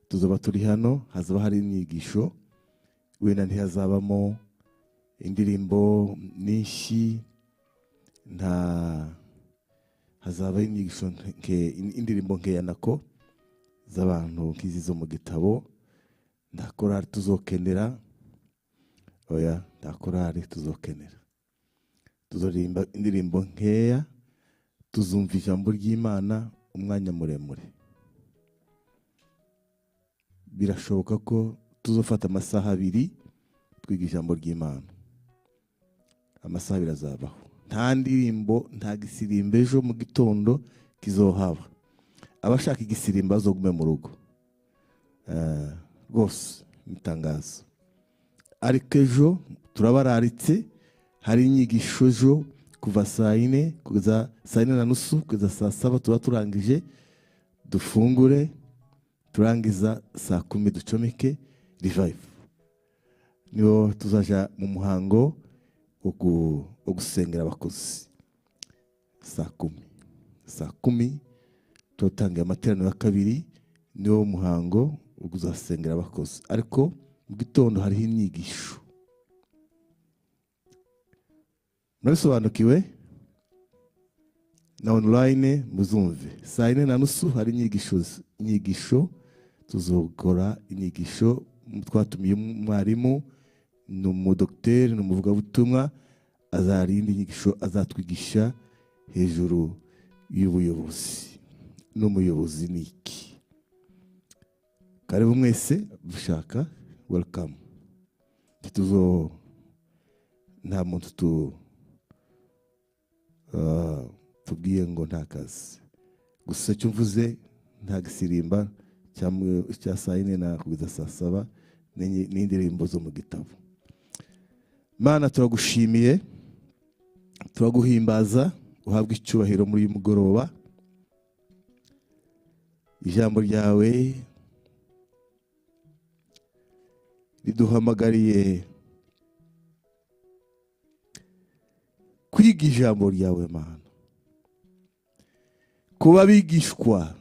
tuzaba turi hano, hazaba hari inyigisho, wenda ntihazabamo indirimbo nyinshi, nta hazaba inyigisho indirimbo nkeya nako z'abantu nk'izi zo mu gitabo. Nta korari tuzokenera, oya, nta korari tuzokenera. Tuzoririmba indirimbo nkeya, tuzumva ijambo ry'Imana umwanya muremure. Birashoboka ko tuzofata amasaha 2 twiga ijambo ry'Imana. Amasaha 2 azabaho. Nta ndirimbo, nta gisirimbo ejo mu gitondo kizohaba. Abashaka igisirimbo bazogume mu rugo. Rwose nitangazo. Ariko ejo turabararitse, hari inyigisho ejo kuva 4:00 kugeza 4:30 kugeza 7:00 tuba turangije, dufungure, turangiza 10:00 ducomeke revive. Niho tuzaja mu muhango wo gusengera abakozi. 10:00. 10:00 tutangira amateraniro ya kabiri, niwo muhango wo kuzasengera abakozi. Ariko mu gitondo hariho inyigisho. Murabisobanukiwe? Na online muzumve. 4:30 hari inyigisho, tuzokora inyigisho. Twatumiye umwarimu, ni umudokiteri, ni umuvugabutumwa, azarinda inyigisho, azatwigisha hejuru y'ubuyobozi. N'umuyobozi ni iki? Karibu mwese dushaka, welcome. Tuzo nta muntu tubwiye ngo nta kazi. Gusa icyo mvuze, nta gisirimba cya 4:00 na kugeza 7:00 n'indirimbo zo mu gitabo. Mana, turagushimiye, turaguhimbaza, uhabwe icyubahiro muri uyu mugoroba. Ijambo ryawe riduhamagariye kwiga ijambo ryawe Mana. Kuba bigishwa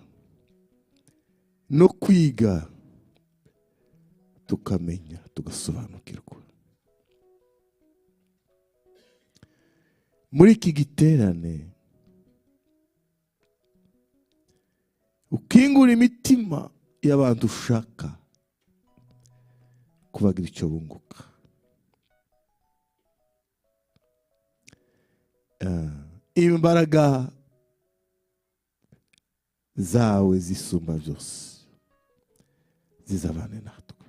no kwiga tukamenya tugasobanukirwa. Muri iki giterane ukingura imitima y'abantu ushaka kubagira icyo bunguka. Imbaraga zawe zisumba byose zizabane natwe.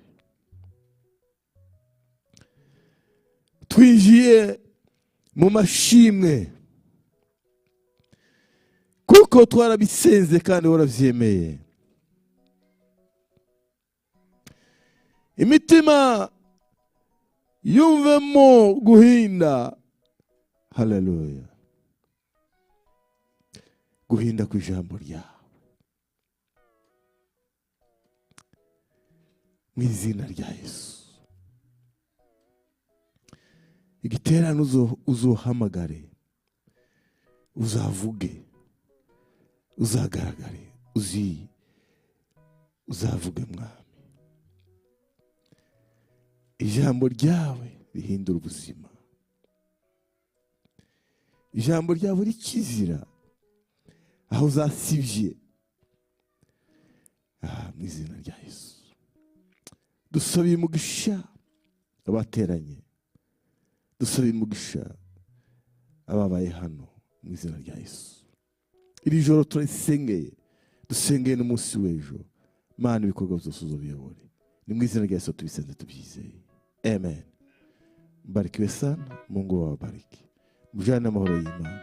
Twinjiye mu mashimwe kuko twarabisenze kandi warabyemeye. Imitima yumvemo guhinda, haleluya, guhinda ku ijambo ryawe mu izina rya Yesu. Igiterane uzohamagare, uzavuge, uzagaragare, uzavuge Mwami. Ijambo ryawe rihindura ubuzima, ijambo ryawe rikizira aho uzasibye. Mu izina rya Yesu dusabiye umugisha abateranye, dusabiye umugisha ababaye hano mu izina rya Yesu. Iri joro turasengeye, dusengeye n'umunsi w'ejo. Mana, ibikorwa byose uzobiyobore. Ni mu izina rya Yesu tubisenze tubyizeye, amen. Mbarikiwe sana, Mungu awabariki. Mujane amahoro y'Imana.